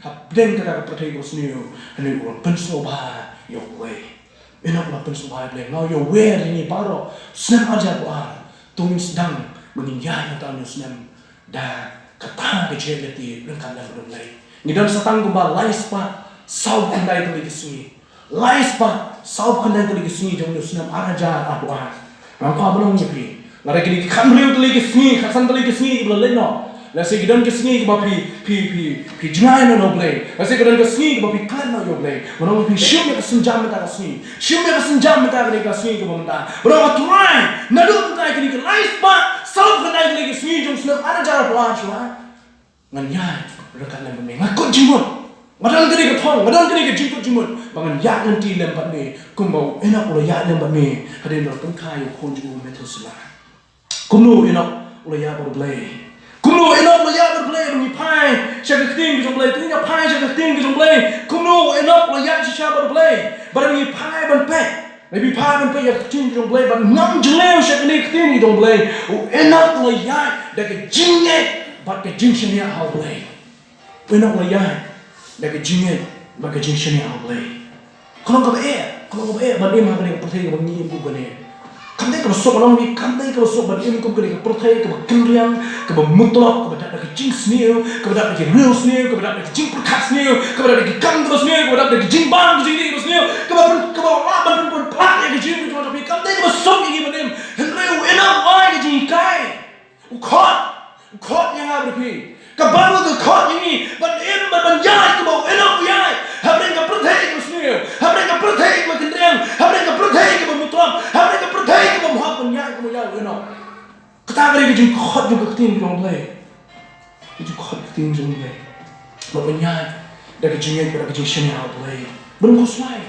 hapdeng kata ka pyrthei kaba sniew. Hynrei u la pynsngewbha ïa U Blei. U Enok u la pynsngewbha ïa U Blei. Nga ïa wer ïa ngi baroh. Snem ar hajar arphew ar. To ngin sdang ba ngin ïaid ha kata une u snem. Da kata ka jingïaid lynti ryngkat lem bad U Blei. Ngi don sa tang kumba lai spah sawphew khyndai tylli ki sngi. Lai spah sawphew khyndai tylli ki sngi jong une u snem ar hajar arphew ar. Nga kwah ban ong ïa phi, lada kine ki khathynriew tylli ki sngi, khatsan tylli ki sngi kiba la leit noh, lehse ki don ki sngi kiba phi, phi, phi, phi jngai noh na U Blei. Lehse ki don ki sngi kiba phi klet noh ïa U Blei. Ngan ong ïa phi, shim ïa ka sienjam mynta ka sngi. Shim ïa ka sienjam mynta kane ka sngi kaba mynta. Ba nga trai, naduh mynta kine ki lai spah sawphew khyndai tylli ki sngi jong u snem ar hajar arphew ar shuwa, ngan ïaid ryngkat lem bad me. Nga kut jingmut. Nga don kane ka thong, nga don kane ka jingkut jingmut ba ngan ïaid lynti lem bad me kumba u Enok u la ïaid lem bad me hadien ba la pynkha ïa u khun jong u Methuselah. Kumno u Enok u la ïaid bad U Blei? Kumno u Enok u la ïaid bad U Blei? Ba ngi phai sha ka ktien ka jong U Blei. Te ngi phai sha ka ktien ka jong U Blei. Kumno u Enok u la ïaid shisha bad U Blei? Ba ngi phai ban peit. Ngi phai ban peit ïa ka ktien ka jong U Blei, ban ngam jylliew sha kane ka ktien ka jong U Blei. U Enok u la ïaid da ka jingngeit bad ka jingshaniah ha U Blei. U Enok u la ïaid da ka jingngeit bad ka jingshaniah ha U Blei. Ka long kaba eh, ka long kaba eh ban im ha kane ka pyrthei kaba ngi im kum kane. Kam dei kaba suk, nga ong ïa phi, kam dei kaba suk ban im kum kane ka pyrthei kaba kynriang, kaba mutlop, kaba dap da ka jingsniew, kaba dap da ki riewsniew, kaba dap da ki jingpyrkhat sniew, kaba dap da ki kam kaba sniew, kaba dap da ki jingbam ki jingdih kaba sniew, kaba pyn, kaba lah ban pynpynplat ïa ka jingim ka jong nga jong phi. Kam dei kaba suk ïa ngi ban im. Hynrei u Enok u ai ka jinghikai. U khot, u khot ïa nga bad ïa phi. Ka Baibl ka khot ïa ngi ban im, ban, ban ïaid kumba u Enok u ïaid. Hapdeng ka pyrthei kaba sniew, hapdeng ka pyrthei kaba kynriang, hapdeng ka pyrthei kaba mutlop, hapdeng ka pyrthei kaba mohok, ban ïaid kumba ïaid u Enok. Kata ka dei ka jingkhot jong ka ktien jong U Blei. Ka jingkhot ka ktien jong U Blei. Ba ban ïaid da ka jingngeit, da ka jingshaniah ha U Blei. Ban khuslai.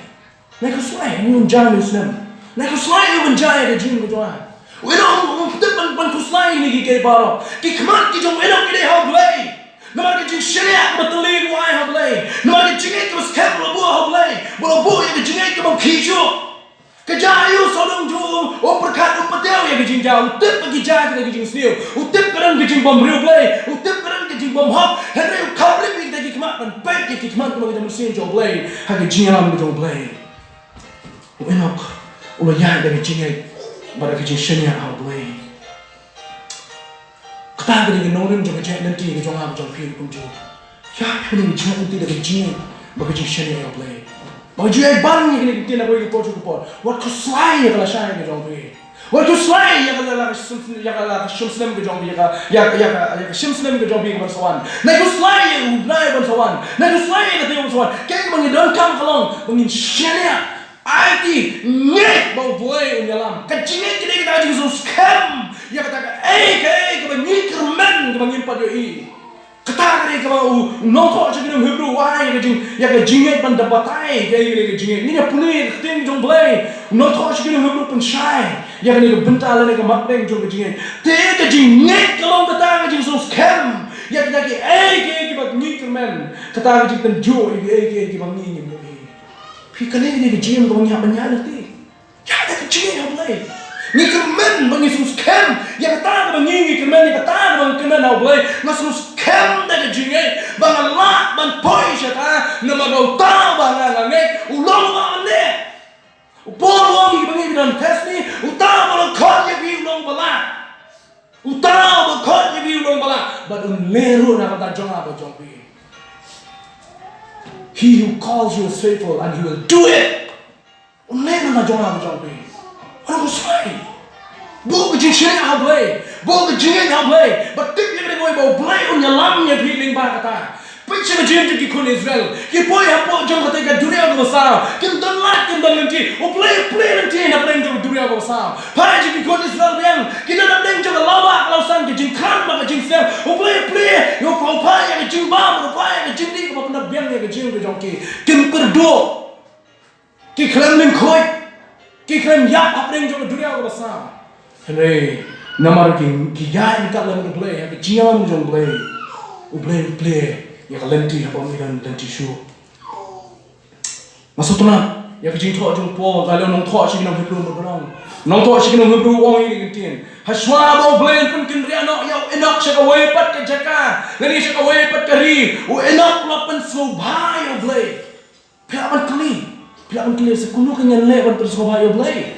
Nai khuslai, ngi un jia une u snem. Nai khuslai, ngi un jia ïa ka jingim ka jong nga. U Enok um, um tip ban, ban khuslai ïa kine kiei baroh. Ki khmat ki jong u Enok ki dei ha U Blei. Namar ka jingshaniah kaba tylli u ai ha U Blei. Namar ka jingngeit kaba skhem u la buh ha U Blei. Ba u la buh ïa ka jingngeit kaba khih shuh. Ka jia aïu sawdong jong u, um pyrkhat, um pyntiaw ïa ka jingjia. U tip ba ki jia kita ki jingsniew. U tip ka don ka jingbymriewblei. U tip ka don ka jingbymhok. Hynrei u kham rip ïa kita ki khmat ban peit ïa ki khmat kaba ka jia mynsiem jong U Blei. Ha ka jingïalam ka jong U Blei. U Enok u la ïaid da ka jingngeit bad da ka jingshaniah ha U Blei. Kata ka dei ka nongrim jong ka jingïaid lynti ka jong nga, ka jong phi kumjuh. Ïaid ha kane ka jingïaid lynti da ka jingngeit bad ka jingshaniah ha U Blei. Ba ka jingïaid ban ïa kane ka ktien na kawei ka por sha ka por, wat khuslai ïa ka lashai ka jong phi. Wat khuslai ïa ka la, la ka shim, ïa ka la ka shim snem ka jong phi, ïa ka, ïa ka, ïa ka, ïa ka shim snem ka jong phi kaban sa wan. Nai khuslai ïa u bnai ban sa wan. Nai khuslai ïa ka taïew ban sa wan. Kaei kaba ngi donkam ka long ba ngin shaniah, aiti, ngeit ba U Blei un ïalam. Ka jingngeit ka dei kata ka jingsngewskhem ïa kata kaei kaei kaba ngi kyrmen, kaba ngim pat ïohi. Kata ka dei kaba u nongthoh sha ki nong Hebru u ai ïa ka jing, ïa ka jingngeit ban da batai kaei kaei ka jingngeit. Ngin ïa pule ïa ka ktien jong U Blei. U nongthoh sha ki nong Hebru pynshai ïa kane ka bynta lane ka mat pdeng jong ka jingngeit. Te ka jingngeit ka long kata ka jingsngewskhem ïa kita kiei kiei kiba ngi kyrmen. Kata ka jingtynjuh ïa kiei kiei kiba ngi ngim ïohi. Phi, kane ka dei ka jingim kaba ngi hap ban ïaid lynti. Ïaid da ka jingngeit ha U Blei. Ngi kyrmen ba ngi sngewskhem ïa kata kaba ngi, ngi kyrmen ïa kata kaba ngi kyrmen ha U Blei. Nga sngewskhem da ka jingngeit ba nga lah ban poi shata, namar ba uta uba nga, nga ngeit u long uba ym leh. U Paul u ong ïa kiba ngi, kiba don test ni, uta uba long khot ïa phi u long uba lah. Bad un leh ruh na ka bynta jong nga bad jong phi. He who calls you is faithful and he will do it. Un leh na ka bynta jong nga bad jong phi. Wan ong ko Trai. Buh ka jingshaniah ha U Blei. Buh ka jingngeit ha U Blei. Bad tip ïa kane kawei ba U Blei un ïalam ïa phi lyngba kata. Peit sha ka jingim jong ki khun Israel. Ki poi hapoh jong kata ka duriaw kaba saw. Kim don lad, kim don lynti. U Blei u plie lynti na pdeng jong ka duriaw kaba saw. Phai sha ki khun Israel biang. Ki don na pdeng jong ka lawbah ka lawsang, ka jingkhlaiñ bad ka jingsiang. U Blei u plie. U phai, u phai ïa ka jingbam, u phai ïa ka jingdih kaba pyndap biang ïa ka jingim ka jong ki. Kim kyrduh. Ki khlem lyngkhuid. Ki khlem ïap hapdeng jong ka duriaw kaba saw. Hynrei namar ki, ki ïaid ryngkat lem bad U Blei, ha ka jingïalam jong U Blei, U Blei u plie ïa ka lynti ha kaba ym don lynti shuh. Nga sngewtynnat ïa ka jingthoh jong u Paul, ka long nongthoh sha ki nong Hebru, ba ong, nongthoh sha ki nong Hebru u ong ïa kane ka ktien: Hashwa ba U Blei un pynkynriah noh ïa u Enok sha kawei pat ka jaka, lane sha kawei pat ka ri, u Enok u la pynsngewbha ïa U Blei. Phi lah ban kylli, phi lah ban kylli sa, kumno kein ngan leh ban pynsngewbha ïa U Blei?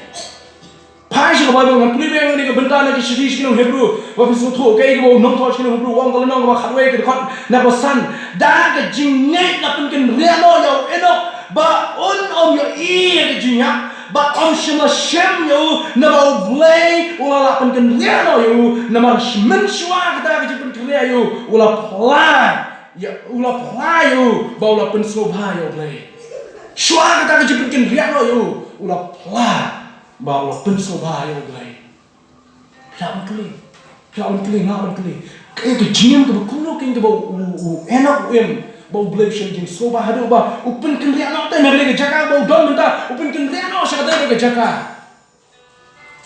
Phai sha ka Baibl, ngan pule biang ïa kane ka bynta na ki shithi sha ki nong Hebru, ba phin sngewthuh kaei kaba u nongthoh sha ki nong Hebru u ong, ka lynnong kaba khatwei, ka dkhot na kaba san. Da ka jingngeit la pynkynriah noh ïa u Enok ba un ym ïohi ïa ka jingïap, bad ym shym la shem ïa u, naba U Blei u la lah pynkynriah noh ïa u. Namar mynshuwa kata ka jingpynkynriah ïa u, u la phla ïa, u la phla ïa u ba u la pynsngewbha ïa U Blei. Shuwa kata ka jingpynkynriah noh ïa u, u la phla ba u la pynsngewbha ïa U Blei. Phi lah ban kylli, phi lah ban kylli, nga lah ban kylli, kaei ka jingim kaba kumno kein kaba u, u, u Enok u im ba U Blei u shem jingsngewbha haduh ba u pynkynriah noh te na kane ka jaka ba u don mynta, u pynkynriah noh sha kata ka jaka.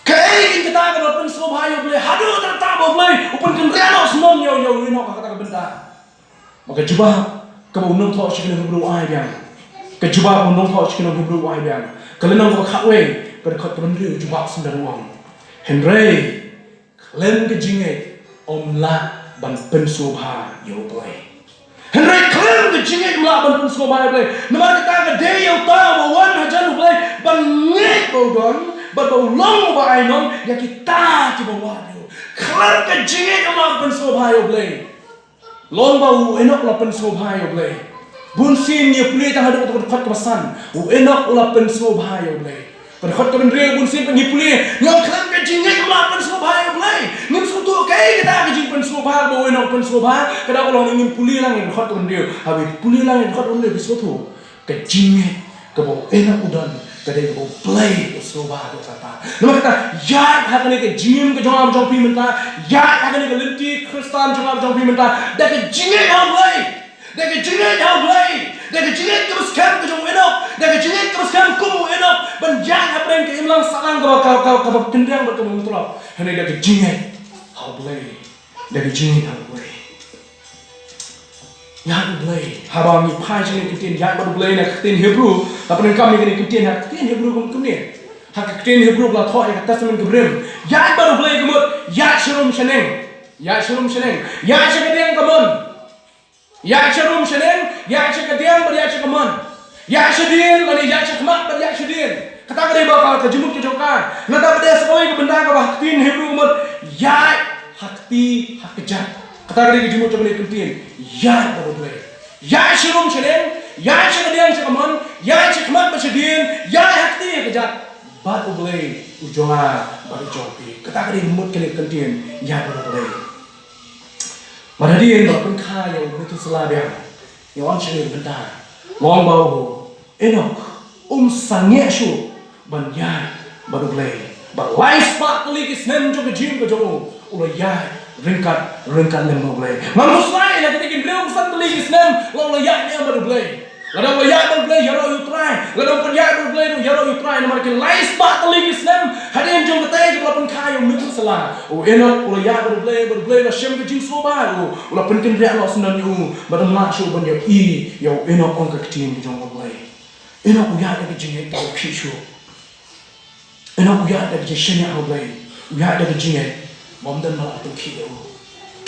Kaei kein kata kaba la pynsngewbha ïa U Blei haduh katta ba U Blei u pynkynriah noh shnong ïa u, ïa u Enok ha kata ka bynta? Ba ka jubab kaba u nongthoh sha ki nong Hebru u ai biang. Ka jubab kaba u nongthoh sha ki nong Hebru u ai biang, ka lynnong kaba khatwei, ka dkhot kaba hynriew, jubab sngewbha u ong: Hynrei khlem ka jingngeit ym lah ban pynsngewbha ïa U Blei. Hynrei khlem ka jingngeit ym lah ban pynsngewbha ïa U Blei. Namar kata ka dei ïa uta uba wan hajan U Blei ban ngeit ba u don, bad ba u long uba ainong ïa kita kiba wad ïa u. Khlem ka jingngeit ym lah ban pynsngewbha ïa U Blei. Long ba u Enok u la pynsngewbha ïa U Blei. Bunsien ngi pule tang haduh ka dkhot kaba san, u Enok u la pynsngewbha ïa U Blei. Ka dkhot kaba hynriew, bunsien ngi pule, ngi ong khlem ka jingngeit ym lah ban pynsngewbha ïa U Blei. Ngim sngewthuh kaei kata ka jingpynsngewbha ba u Enok u pynsngewbha. Ka dei ba long ngin pule lang ïa ka dkhot kaba hynriew. Haba phi pule lang ïa ka dkhot kaba hynriew phi sngewthuh. Ka jingngeit kaba u Enok u don ka dei kaba U Blei u sngewbha ïa kata. Namar kata, ïaid ha kane ka jingim ka jong nga jong phi mynta, ïaid ha kane ka lynti Khristan jong nga jong phi mynta, da ka jingngeit ha U Blei. Da ka jingngeit ha U Blei. Da ka jingngeit kaba skhem ka jong u Enok. Da ka jingngeit kaba skhem kum u Enok ban ïaid hapdeng ka imlang sahlang kaba, kaba, kaba, kaba kyndiang bad kaba myntoi. Hynrei da ka jingngeit ha U Blei. Da ka jingngeit ha U Blei. Ïaid bad U Blei. Haba ngi phai sha kane ka ktien ïaid bad U Blei na ka ktien Hebru, haba ngi kam ïa kane ka ktien ha ka ktien Hebru kum kumne. Ha ka ktien Hebru ba la thoh ïa ka Testament kaba rim. Ïaid bad U Blei ka mut ïaid sharum shaneng. Ïaid sharum shaneng. Ïaid sha kadiang kamon. Ïaid sharum shaneng, ïaid sha kadiang bad ïaid sha kamon. Ïaid shadien, lane ïaid shakhmat bad ïaid shadien. Kata ka dei ba ka, ka jingmut ka jong ka. Nangta pat sa kawei ka bynta kaba ha ka ktien Hebru ka mut ïaid ha kti ha kjat. Kata ka dei ka jingmut jong kane ka ktien. Ïaid bad U Blei. Ïaid sharum shaneng, ïaid sha kadiang sha kamon, ïaid shakhmat bad shadien, ïaid ha kti ha kjat. Bad U Blei u jong nga bad u jong phi. Kata ka dei ka mut kane ka ktien, ïaid bad U Blei. Bad hadien ba la pynkha ïa u Methuselah biang, ïa u, wan sha kane ka bynta. Long ba u Enok um sangeh shuh ban ïaid bad U Blei. Ba lai spah tylli ki snem jong ka jingim ka jong u, u la ïaid ryngkat, ryngkat lem bad U Blei. Ngan khuslai, la ki dei ki hynriew spah tylli ki snem la u la ïaid lem bad U Blei. Lada u la ïaid bad U Blei ïaroh ïa U Trai. Lada um pat ïaid bad U Blei ruh ïaroh ïa U Trai. Namar ki lai spah tylli ki snem hadien jong katei kaba la pynkha ïa u Methuselah, u Enok u la ïaid bad U Blei, bad U Blei u la shem ka jingsngewbha ïa u, u la pynkynriah noh syndon ïa u, bad um lah shuh ban ïohi ïa u Enok ong ka ktien ka jong U Blei. Enok u ïaid da ka jingngeit kaba khih shuh. Enok u ïaid da ka jingshaniah ha U Blei. U ïaid da ka jingngeit ba ym don ba lah ban khih ïa u.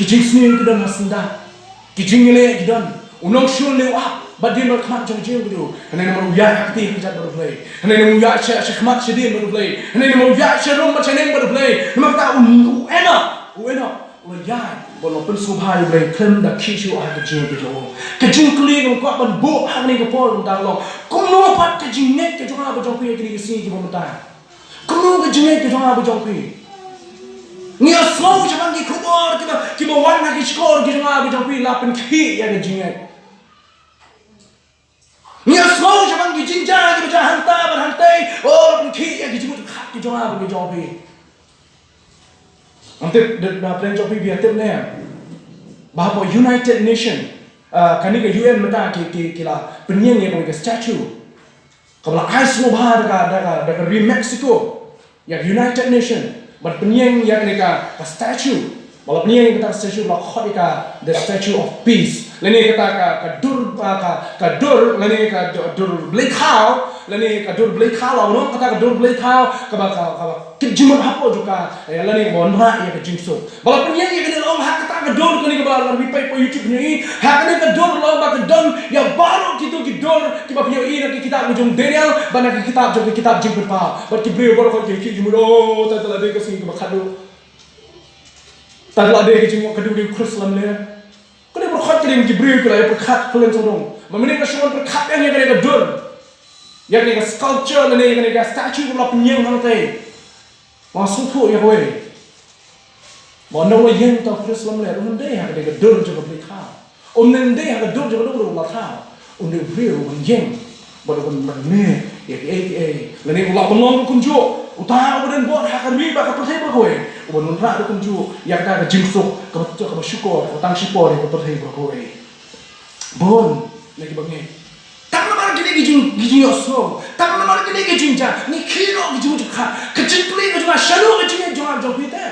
Ki jingsniew ki don ha syndah. Ki jingïaleh ki don. U nongshun ne u ap. Bad dien bad khmat jong ka jingim ka jong u. Hynrei namar u ïaid ha kti ha kjat bad U Blei. Hynrei namar u ïaid sha, shakhmat shadien bad U Blei. Hynrei namar u ïaid sharum bad shaneng bad U Blei. Namar kata u, u Enok, u Enok Ïa, ba la pynsngewbha ïa U Blei khlem da khih shuh ha ka jingngeit ka jong u. Ka jingkylli kaba nga kwah ban buh ha kane ka por mynta ka long, kumno pat ka jingngeit ka jong nga bad jong phi ha kine ki sngi kiba mynta? Kumno ka jingngeit ka jong nga bad jong phi? Ngi ïohsngew shaphang ki khubor kiba, kiba wan ha ki shkor ki jong nga bad jong phi, la pynkhih ïa ka jingngeit. Ngi ïohsngew shaphang ki jingjia kiba jia hangta bad hangtei, oh, la pynkhih ïa ki jingmut ki jong nga bad ki jong phi. Ngam tip, da, da pdeng jong phi phi ïa tip ne em ba hapoh United Nation, ah, kane ka U N mynta ki, ki, ki la pynïeng ïa kawei ka statue kaba la ai sngewbha da ka, da ka, da ka ri Mexico ïa ka United Nation ban pynïeng ïa kane ka, ka statue. Ba la pynïeng ïa kata ka statue ba la khot ïa ka The Statue of Peace. Lane kata ka, ka dur, ah, ka, ka dur, lane ka dur, dur blei thaw, lane ka dur blei thaw, la ong kata ka dur blei thaw, kaba, ka, kaba kit jingmut hapoh jong ka, eh, lane ba wanrah ïa ka jingsuk. Ba la pynïeng ïa kane, la ong ha kata ka dur, kane kaba la phi peit hapoh YouTube ne, ha kane ka dur la ong ba ka don ïa baroh kito ki dur kiba phi ïohi na ki kitab jong Daniel bad na ki kitab jong, ki kitab Jingpynpaw. Bad ki briew baroh ki, ki, ki mut, oh, ta, ta la dei ka sngi kaba khadduh. Ta la dei ka jingmut khadduh, dei u Khrist lamler. Kane baroh ki dei ki briew ki la ïa pyrkhat khlem sawdong. Ba mynne nga shu wan pyrkhat ïa kane ka dur, ïa kane ka sculpture lane ïa kane ka statue kaba la pynïeng hangtei. Nga sngewthuh ïa kawei. Ba ynda u la ïeng uta u Khrist lamler, um dei ha kane ka dur jong ka blei thaw. Um dei ha ka dur jong ka dur u la thaw. Um dei u briew uban ïeng bad uban, ban leh ïa kiei kiei. Lane u lah ban long ruh kumjuh uta uba don bor ha ka ri bad ka pyrthei baroh kawei, uban wanrah ruh kumjuh ïa kata ka jingsuk kaba, kaba shukor, kaba tang shipor ïa ka pyrthei baroh kawei. Bun na kiba ngeit. Tang namar kine ki jing, ki jingïohsngew, tang namar kine ki jingjia, ngi khih noh ki jingmut jingpyrkhat. Ka jingkylli ka jong nga, shano ka jingngeit jong nga jong phi te?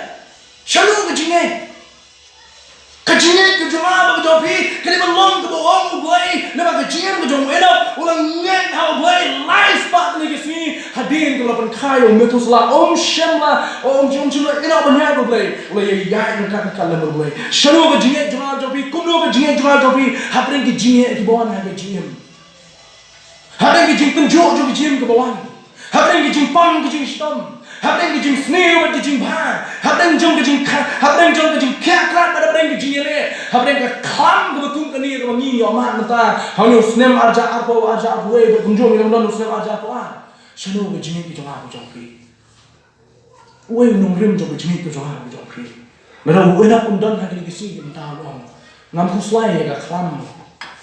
Shano ka jingngeit? Ka jingngeit ka jong nga bad ka jong phi ka dei ban long kaba ong U Blei, namar ka jingim ka jong u Enok u la ngeit ha U Blei lai spah tylli ki sngi. Hadien kaba la pynkha ïa u Methuselah, um shym la, um shym, um shym la ïehnoh ban ïaid bad U Blei. U la ïaid ryngkat ryngkat lem bad U Blei. Shano ka jingngeit jong nga jong phi, kumno ka jingngeit jong nga jong phi hapdeng ki jingngeit kiba wan ha ka jingim? Hapdeng ki jingtynjuh jong ka jingim kaba wan, hapdeng ki jingpang ki jingshitom, hapdeng ki jingsniew bad ki jingbha, hapdeng jong ka jingkha, hapdeng jong ka jingkhiah krat bad hapdeng ki jingïaleh, hapdeng ka khlam kaba kum kane kaba ngi ïoh mad mynta ha une u snem arhajar arphew, arhajar arphew wei bad kumjuh ngi long don u snem arhajar arphew ar. Shano ka jingngeit ka jong nga ka jong phi? Uei u nongrim jong ka jingngeit ka jong nga ka jong phi? Lada u Enok um don ha kine ki sngi ki mynta u ong, ngam khuslai ïa ka khlam,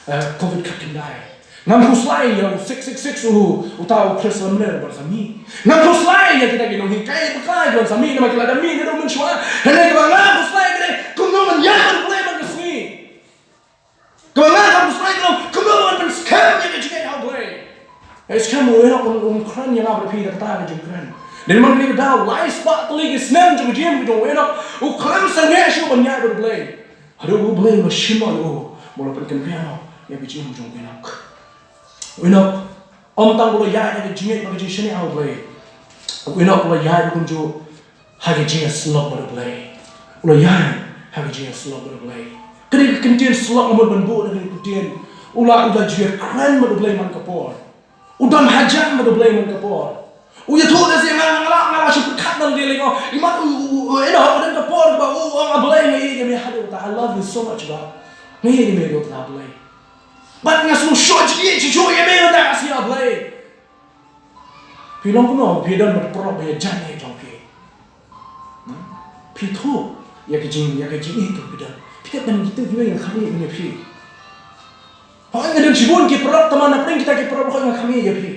eh, covid khatkhyndai. Ngam khuslai ïa u six six six, u, uta u Khrist lamler uban sa mih. Ngam khuslai ïa kita ki nonghikai bakla kiban sa mih namar ki la dang mih naduh mynshuwa. Hynrei kaba nga khuslai ka dei kumno ngan ïaid bad U Blei man ka sngi. Kaba nga khuslai ka long kumno ban pynskhem ïa ka jingngeit ha U Blei. Hynrei skhem u Enok um, um kren ïa nga bad phi da kata ka jingkren. Dei namar kane ka daw lai spah tylli ki snem jong ka jingim ka jong u Enok u khlem sangeh shuh ban ïaid bad U Blei. Haduh ba U Blei u la shim noh ïa u, ba u la pynkynriah noh ïa ka jingim jong u Enok. U Enok ym tang ba u la ïaid ha ka jingngeit bad ka jingshaniah ha U Blei. U Enok u la ïaid kumjuh ha ka jingïasyllok bad U Blei. U la ïaid ha ka jingïasyllok bad U Blei. Kane ka kyntien syllok nga mut ban buh na kane ka kyntien. U la, u la ju ïakren bad U Blei man ka por. U don hajan bad U Blei man ka por. U ïathuh da shisha, nga, nga la, nga la shu pyrkhat na lade lei, i mat u, u, u, u Enok u don ka por ba u ong, A Blei, nga ïeit ïa me haduh katta, I love you so much God. Nga ïeit ïa me haduh katta, A Blei. Bad nga sngewsih shisha ïa me haduh katta, A Blei. Phi long kumno, phi don bad u paralok ba ïajan ïa jong phi. Hmm? Phi thuh ïa ka jing, ïa ka jingïeit kaba phi don. Phi tip ban ïathuh kiwei nga kham ïeit ïa phi. Hooid nga don shibun ki paralok, tangba na pdeng kita ki paralok hooid nga kham ïeit ïa phi.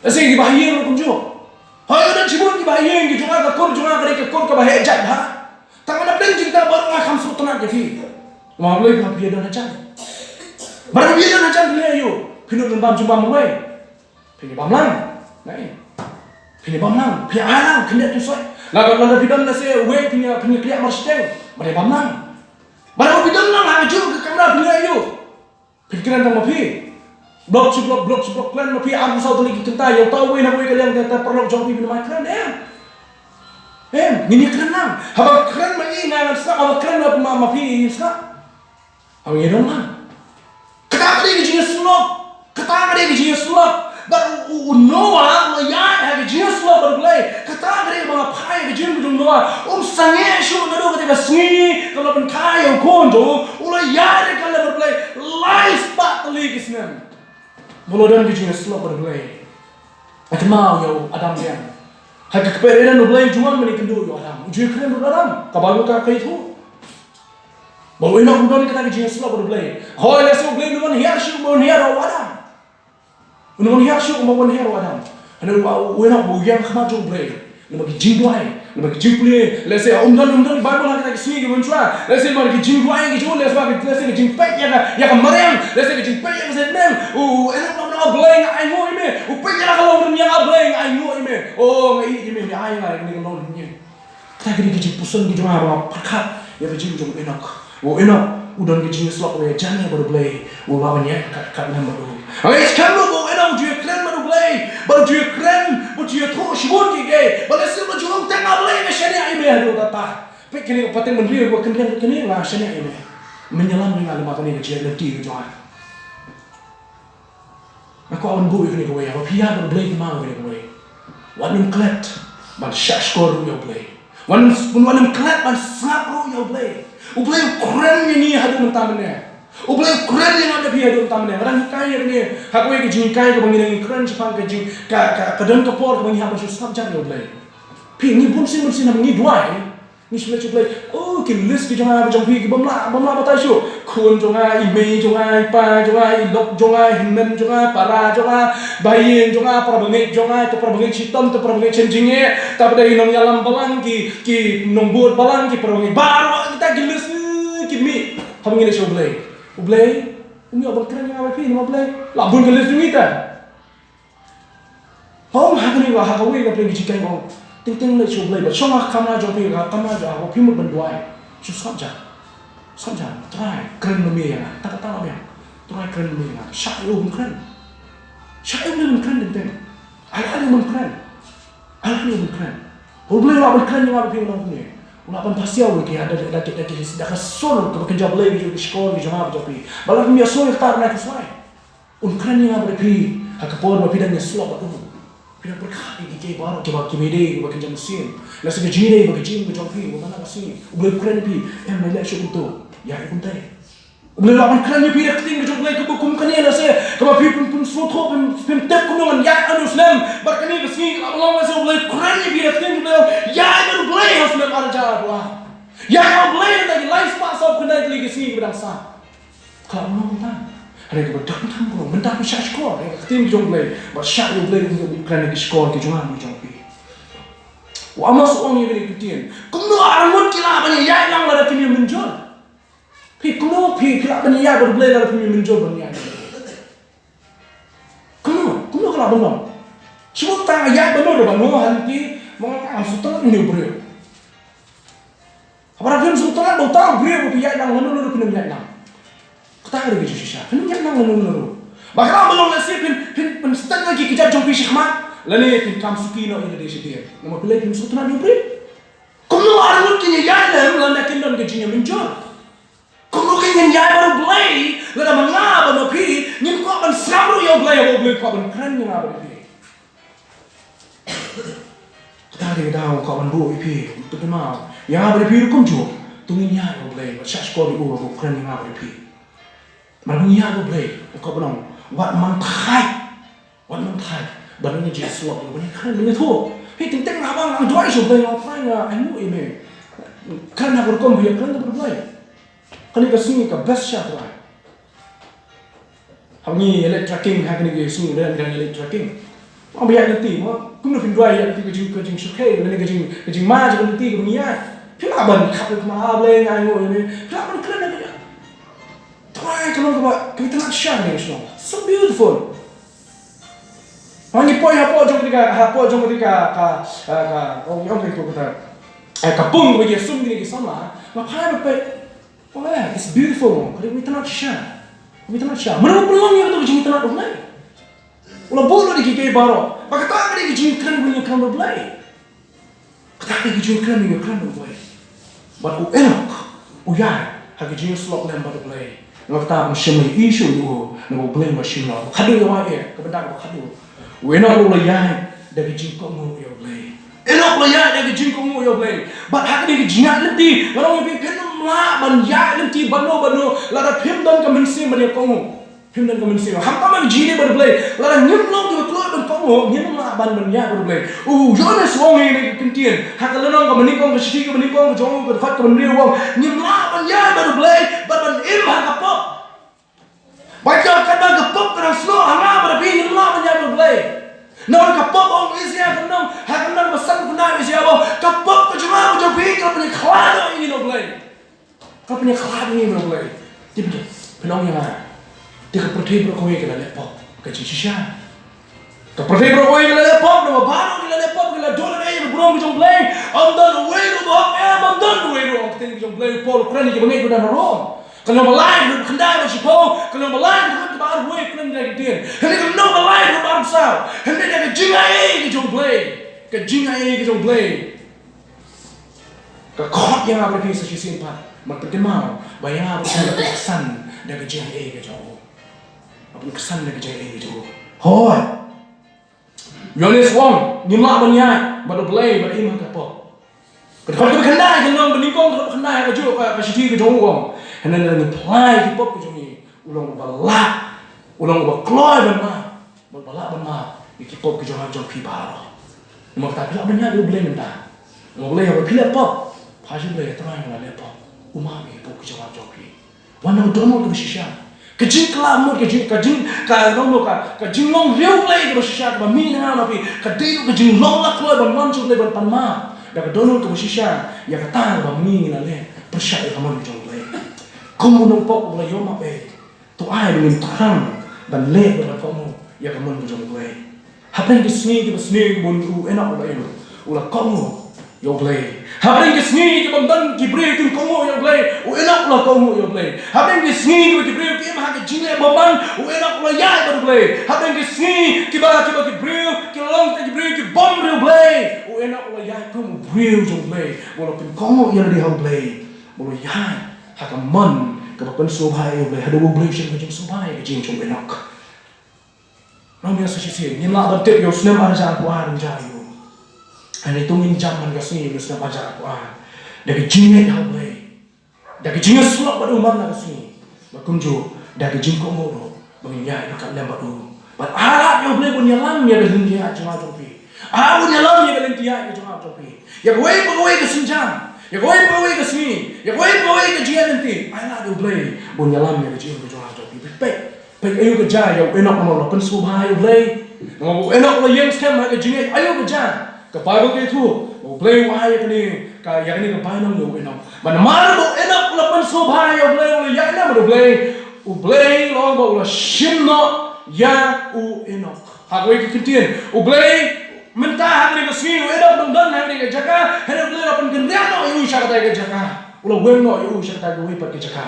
Lehse kiba ha ïing ruh kumjuh. Hooid nga don shibun kiba ha ïing, ki jong nga ka kur jong nga ka dei ka kur kaba heh jait bha. Tangba na pdeng jong kita baroh nga kham sngewtynnat ïa phi. Namar balei? Ba phi don hajan. Ba phi don hajan phi leh aïu? Phin nud ban bam jingbam uwei? Phin ïa bam lang. Nai. Phin ïa bam lang. Phin ïa ai lang khyndiat tyngsoi. Lada, lada phi don lehse uwei phin ïa, phin ïa khleh marshiteng. Ba phin ïa bam lang. Ba lada phi don lang ha kajuh ka kamra phin leh aïu? Phin kren tang ma phi. Block sha block, block sha block, kren ma phi arphew saw tylli ki kynta, ïa uta uwei na uwei ka liang, te, te paralok jong phi phin ym ai kren, em. Em, ngin ïa kren lang. Haba kren ma i nga ngan sngap, haba kren ma, ma, ma phi i sngap. Haba ngi don lang. Kata ka dei ka jingïasyllok. Kata ka dei ka jingïasyllok. Bad u, u, u Noah u la ïaid ha ka jingïasyllok bad U Blei. Kata ka dei kaba nga phai ha ka jingim jong u Noah. Um sangeh shuh naduh ka sngi, ka la pynkha ïa u khun jong u, u la ïaid ïa ka lem bad U Blei lai spah tylli ki snem. Ba u la don ka jingïasyllok bad U Blei. Ka kynmaw ïa u Adam biang. Ha ka kper Eden U Blei u ju wan ban ïakynduh ïa u Adam. U ju ïakren bad u Adam. Ka Baibl ka ïathuh ba u Enok u don kata ka jingïasyllok bad U Blei. Hooid, lehse U Blei u wan hiar shuh, u wan hiar u Adam. U wan hiar shuh, u wan hiar u Adam. Hynrei u, u Enok u ïeng ha khmat jong U Blei. Namar ki jingduwai, namar ki jingpule, lehse um don, um don Baibl ha kata ka sngi ki mynshuwa. Lehse namar ki jingduwai ki jong u, lehse namar ki, lehse ki jingpeit ïa ka, ïa ka mariang, lehse ki jingpeit ïa ka seng bneng. U, u Enok u ong, A Blei, nga ainguh ïa me. U peit ïa la ka longrynieng, A Blei, nga ainguh ïa me. O, nga ïeit ïa me, me ai ïa nga kane ka longrynieng. Kata ka dei ka jingpuson ka jong nga ba nga pyrkhat ïa ka jingim jong u Enok. U Enok u don ka jingïasyllok kaba ïajan bad U Blei, u lah ban ïaid kat kat lem bad u. Hynrei skhem ruh ba u Enok u ju ïakren bad U Blei, bad u ju ïakren, bad u ju ïathuh shibun kiei kiei. Bad lehse u ju ong, tang A Blei nga shaniah ïa me haduh katta. Peit kane ka pateng bynriew ba kynriang kane, nga shaniah ïa me. Men ïalam ïa nga lyngba kane ka jingïaid lynti ka jong nga. Nga kwah ban buh ïa kane kawei, haba phi ïaid bad U Blei, kynmaw ïa kane kawei. Wat nym klet ban shahshkor ruh ïa U Blei. Wat nym, wat nym klet ban sngap ruh ïa U Blei. U Blei u kren ïa ngi haduh mynta mynne. U Blei u kren ïa nga bad phi haduh mynta mynne. Nga dang hikai ïa kane ha kawei ka jinghikai kaba ngi dang kren shaphang ka jing, ka, ka, ka don ka por kaba ngi hap ban shu sngap jar ïa U Blei. Phi, ngi bunsien bunsien haba ngi duwai, ngi shu leit sha U Blei. O, ki list ki jong nga bad jong phi ki bym lah, bym lah batai shuh. Khun jong nga, i mei jong nga, i pa jong nga, i lok jong nga, i hynmen jong nga, para jong nga, ba ïing jong nga, para bangeit jong nga, te para bangeit shitom, te para bangeit shen jingeh, tapadei i nongïalam balang, ki, ki nongbud balang, ki para bangeit baroh, kita ki list, eh, ki mih. Haba ngi leit sha U Blei. U Blei, um ïoh ban kren ïa nga bad phi namar U Blei. Lah bun ki list jong ngi te. Hooid, ha kane ka, ha kawei ka pdeng ka jinghikai, hooid. Teng teng leit sha U Blei, bad shong ha ka kamra jong phi, ka kamra jong, haba phi mut ban duwai. Shu sngap jar. Sngap jar, Trai, kren lem ïa nga. Kata kata lem ïa nga. Trai, kren lem ïa nga. Shah ïa u ban kren. Shah ïa u ban kren teng teng. Ai ai u ban kren. Ai ai u ban kren. U Blei u lah ban kren ïa nga bad phi ha kane. U lah ban pasiaw ïa ki, da, da, da, da, da ka sur kaba kynja Blei, ki shkor ki jong nga bad jong phi. Ba lada phim ïasur ïa kata, na ki slai. Un kren ïa nga bad phi ha ka por ba phi dang ïasyllok bad u. Phi dang pyrkhat ïa kiei kiei baroh kiba, kiba dei kiba kynja mynsiem. Lehse ka jingïadei bad ka jingim ka jong phi, ba man la ka sngi U Blei u kren ïa phi, em, leit leh shuh kumto, ïa kumtai. U Blei u lah ban kren ïa phi da ka ktien ka jong U Blei kaba kum kane, lehse kaba phi pyn, pynsngewthuh, pyn, pyntip kumno ngan ïaid ha une u snem. Bad kane ka sngi ka lah ban long, lehse U Blei u kren ïa phi da ka ktien ka jong U Blei, ïaid bad U Blei ha u snem ar hajar arphew ar. Ïaid bad U Blei ha ki lai spah saw phew khyndai tylli ki sngi kiba dang sah. Ka lah ban long kumta. Hynrei kaba donkam ka long, mynta phi shah shkor ïa ka ktien ka jong U Blei, bad shah ïa U Blei un kren ïa ki shkor ki jong nga bad jong phi. U Amos u ong ïa kane ka ktien, kumno arngut ki lah ban ïaid lang lada kim ïamynjur? Phi, kumno phi, phi lah ban ïaid bad U Blei lada phim ïamynjur ban ïaid? Kumno, kumno ka lah ban long? Shu tang ïaid ban ïamynjur ban ïa lynti, ma nga ngam sngewtynnat ïa une u briew. Haba phim sngewtynnat ba uta u briew ba phi ïaid lang, lano lano phin ïaid lang. Kata ka dei ka jingshisha. Phin ïaid lang lano lano. Ba ka lah ban long lehse phin, phin, phin pynstet ïa ki kjat jong phi shakhmat, lane phin kam suki noh ïa lade shadien. Namar balei? Phim sngewtynnat ïa u briew. Kumno arngut kin ïaid lem lada kim don ka jingïamynjur? Kumno kin ngin ïaid bad U Blei lada ma nga bad ma phi ngim kwah ban sngap ruh ïa U Blei, haba U Blei u kwah ban kren ïa nga bad ïa phi? Kata ka dei ka daw nga kwah ban buh ïa phi, to kynmaw, ïa nga bad ïa phi ruh kumjuh. To ngin ïaid bad U Blei, bad shah shkor ïa u ba u kren ïa nga bad ïa phi. Bad ngin ïaid bad U Blei, nga kwah ban ong, wat man thait. Wat man thait ban ïa jingïasyllok, ban ïakren, ban ïathuh. Hei, teng teng haba nga duwai sha U Blei, nga ong, Trai, nga ainguh ïa me. Kren ha ka rukom ba ïakren bad U Blei. Kane ka sngi ka best shisha, Trai. Haba ngi ïaleit trekking, ha kane ka sngi ngi dang ïaleit trekking. Haba ïaleit lynti, mo, kumno phin duwai ïa lynti, ka jing, ka jingsngewkhia, lane ka jing, ka jingma jong ka lynti kaba ngi ïaid. Phi lah ban khap ïa ka, A Blei, nga ainguh ïa me. Phi lah ban kren ïa ka. Trai, ka long kaba, kaba itynnat shisha kane ka shnong. So beautiful. Haba ngi poi hapoh jong kane ka, hapoh jong kane ka, ka, ka, ka, oh, ong kaei kato kata. Eh, ka pung kaba ngi ïasum kine ki samla. Nga phai ban peit. Oh, yeah, it's beautiful. Kaba itynnat shisha. Kaba itynnat shisha. Mano ba pynlong ïa kato ka jingitynnat, oh, nai. U la buh lut ïa kiei kiei baroh. Ba kata ka dei ka jingkren, kren bad U Blei. Kata ka dei ka jingkren, kren bad U Blei. Bad u Enok u ïaid ha ka jingïasyllok lem bad U Blei. Namar kata ban shim ïa u, ïa u, namar U Blei u la shim ïa u. Khatduh ïa u, ïa ka bynta kaba khatduh. U Enok u la ïaid da ka jingkohnguh ïa U Blei. Enok u la ïaid da ka jingkohnguh ïa U Blei. Bad ha kane ka jingïaid lynti, nga ong ïa phi, phim lah ban ïaid lynti bad no bad no lada phim don ka mynsiem ban ïakohnguh. Phim don ka mynsiem. Khamtam ha ka jingïaid bad U Blei, lada ngim long kiba kloi ban kohnguh, ngim lah ban ban ïaid bad U Blei. U Ïoannis u ong ha kane ka ktien, ha ka lynnong kaba nyngkong, ka shithi kaba nyngkong ka jong u, ka dkhot kaba hynriew, u ong, ngim lah ban ïaid bad U Blei bad ban im ha ka pop. Ba ïa kata ka pop ka dang snoh ha nga bad ha phi, ngim lah ban ïaid bad U Blei. Namar ka pop, ong Isaïah, ka lynnong, ha ka lynnong ba san, ka lynnong Isaïah ba, ka pop ka jong nga bad jong phi ka la pynïakhlad ïa ngi na U Blei. Ka la pynïakhlad ïa ngi na U Blei. Te phi, phi ong ïa nga, te ka pyrthei baroh kawei ka la leh pop, ka jingshisha. Ka pyrthei baroh kawei ka la leh pop, namar baroh ki la leh pop, ki la duh leh ïa ka burom ka jong U Blei. Ym don uwei ruh uba hok, em, ym don uwei ruh, ong ka ktien ka jong U Blei. U Paul u kren ïa kiba ngeit ba don ha Rom. Ka lynnong ba lai, ka dkhot khyndai bad shiphew, ka lynnong ba lai, ka dkhot kaba arphew wei, kren ïa ka ktien. Hynrei ka lynnong ba lai, ka dkhot ba arphew saw, hynrei da ka jingaiei ka jong U Blei, ka jingaiei ka jong U Blei, ka khot ïa nga bad phi sa shisien pat ban pynkynmaw ba ïa nga bad phi la pynksan da ka jingaiei ka jong u. La pynksan da ka jingaiei ka jong u. Hooid. Ïoannis u ong, ngim lah ban ïaid bad U Blei bad im ha ka pop. Ka dkhot kaba khyndai, ka lynnong ba nyngkong, ka dkhot ba khyndai ha kajuh ka, ka shithi ka jong u, u ong, hynrei lada ngi phla ïa ki pop ka jong ngi, u long uba lah, u long uba kloi ban map, bad uba lah ban map ïa ki pop ki jong nga jong phi baroh. Namar kata phi lah ban ïaid bad U Blei mynta. Namar U Blei, haba phi leh pop, phla sha U Blei, Trai, nga la leh pop. U map ïa ki pop ki jong nga jong phi. Wan na ka dohnud kaba shisha. Ka jingkylla mut, ka jing, ka jing, ka long, ka, ka jinglong riewblei kaba shisha kaba mih na nga na phi, ka dei ruh ka jinglong la kloi ban wan sha U Blei ban pan map da ka dohnud kaba shisha ïa kata kaba ma ngi ngi la leh pyrshah ïa ka mon ka jong U Blei. Kum u nongpop uba la ïoh map ei, to ai ba ngin thrang ban leh bad ban kohnguh ïa ka mon ka jong U Blei. Hapdeng ki sngi kiba sniew, bun, u Enok u la im, u la kohnguh ïa U Blei. Hapdeng ki sngi kiba ym don ki briew kin kohnguh ïa U Blei, u Enok u la kohnguh ïa U Blei. Hapdeng ki sngi kiba ki briew ki im ha ka jingleh bymman, u Enok u la ïaid bad U Blei. Hapdeng ki sngi kiba, kiba ki briew ki la long tang ki briew ki bym riewblei, u Enok u la ïaid kum u briew jong U Blei, u la pynkohnguh ïa lade ha U Blei, u la ïaid ha ka mon kaba pynsngewbha ïa U Blei. Haduh ba U Blei u shim ka jingsngewbha ïa ka jingim jong u Enok. Nongmihkhmat, sa shisien ngim lah ban tip ïa u snem ar hajar arphew ar un jia aïu. Hynrei to ngin jam man ka sngi ïa u snem ar hajar arphew ar da ka jingngeit ha U Blei, da ka jingïasyllok bad u man la ka sngi, bad kumjuh da ka jingkohnguh ruh ba ngin ïaid ryngkat lem bad u. Bad ai lad ïa U Blei ban ïalam ïa ka lynti ïaid jong nga jong phi. Ai ban ïalam ïa ka lynti ïaid ka jong nga jong phi. Ïa kawei pa kawei ka sienjam, ïa kawei pa kawei ka sngi, ïa kawei pa kawei ka jingïaid lynti, ai lad ïa U Blei ban ïalam ïa ka jingim ka jong nga jong phi. Peit, peit aïu ka jia ïa u Enok namar u la pynsngewbha ïa U Blei. Namar u Enok u la ïeng skhem ha ka jingngeit, aïu ka jia. Ka Baibl ka ïathuh ba U Blei u ai ïa kane ka, ïa kane ka bainong ïa u Enok. Bad namar ba u Enok u la pynsngewbha ïa U Blei, u la ïaid lem bad U Blei, U Blei u la ong ba u la shim noh ïa u Enok. Ha kawei ka ktien, U Blei mynta ha kane ka sngi u Enok u dang don ha kane ka jaka, hynrei U Blei u la pynkynriah noh ïa u sha katei ka jaka. U la weng noh ïa u sha katei kawei pat ka jaka.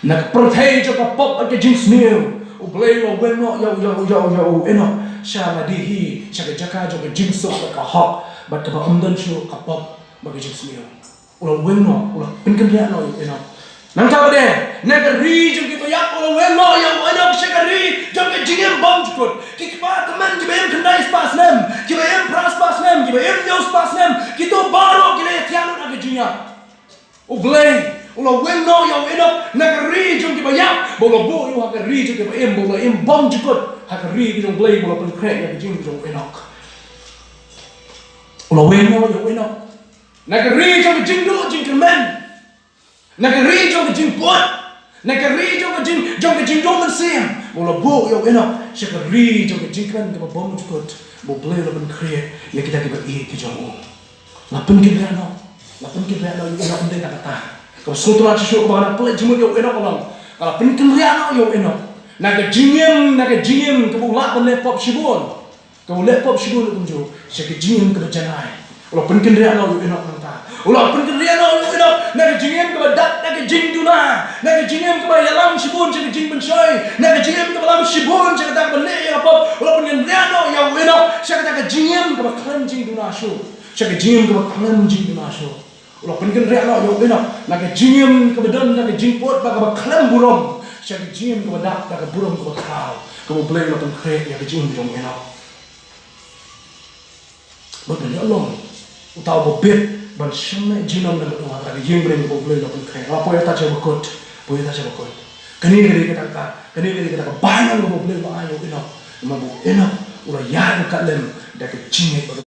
Na ka pyrthei jong ka pop bad ka jingsniew, U Blei u la weng noh ïa u, ïa u, ïa u, ïa u Enok sha lade hi, sha ka jaka jong ka jingsuk bad ka hok bad kaba ym don shuh ka pop bad ka jingsniew. U la weng noh, u la pynkynriah noh ïa u Enok. Nangta pat de, na ka ri jong kiba ïap u la weng noh ïa u Enok sha ka ri jong ka jingim bymjukut. Ki kpa tymmen kiba im khyndai spah snem, kiba im phra spah snem, kiba im hynñiew spah snem, kito baroh ki la ïathiah lut ha ka jingïap. U Blei u la weng noh ïa u Enok na ka ri jong kiba ïap, ba u la buh ïa u ha ka ri jong kiba im, ba u la im bymjukut ha ka ri ka jong U Blei, ba u la pynkhreh ïa ka jingim jong u Enok. U la weng noh ïa u Enok na ka ri jong ka jingduh jingkyrmen, na ka ri jong ka jingpud, na ka ri jong ka jing, jong ka jingduh mynsiem, ba u la buh ïa u Enok sha ka ri jong ka jingkmen kaba bymjukut, ba U Blei u la pynkhreh ïa kita kiba ïeit ki jong u. La pynkynriah noh, la pynkynriah noh ïa u Enok. Ym dei tang kata, kaba sngewtynnat shisha kaba nga pynleit jingmut ïa u Enok ka long, ka la pynkynriah noh ïa u Enok na ka jingim, na ka jingim kaba u lah ban leh pop shibun. Ka u leh pop shibun, kumjuh sha ka jingim kaba janai. U la pynkynriah noh ïa u Enok nangta. U la pynkynriah noh ïa u Enok na ka jingim kaba dap da ka jingduna, na ka jingim kaba ïalam shibun sha ka jingpynshoi, na ka jingim kaba lam shibun sha kata kaba leh ïa ka pop. U la pynkynriah noh ïa u Enok sha kata ka jingim kaba khlem jingduna shuh, sha ka jingim kaba khlem jingduna shuh. U la pynkynriah noh ïa u Enok na ka jingim kaba don da ka jingpud bad kaba khlem burom sha ka jingim kaba dap da ka burom kaba khraw, kaba U Blei u la pynkhreh ïa ka jingim jong u Enok. Bad ban ïoh long Uta uba bit ban shong na jinom na bad uta ka ïing bneng kaba U Blei u la pynkhreh. Nga poi ïa ta sha bakut, poi ïa ta sha bakut. Kane ka dei kata ka, kane ka dei kata ka bainong kaba U Blei u la ai ïa u Enok. Namar ba u Enok u la ïaid ryngkat lem da ka jingngeit.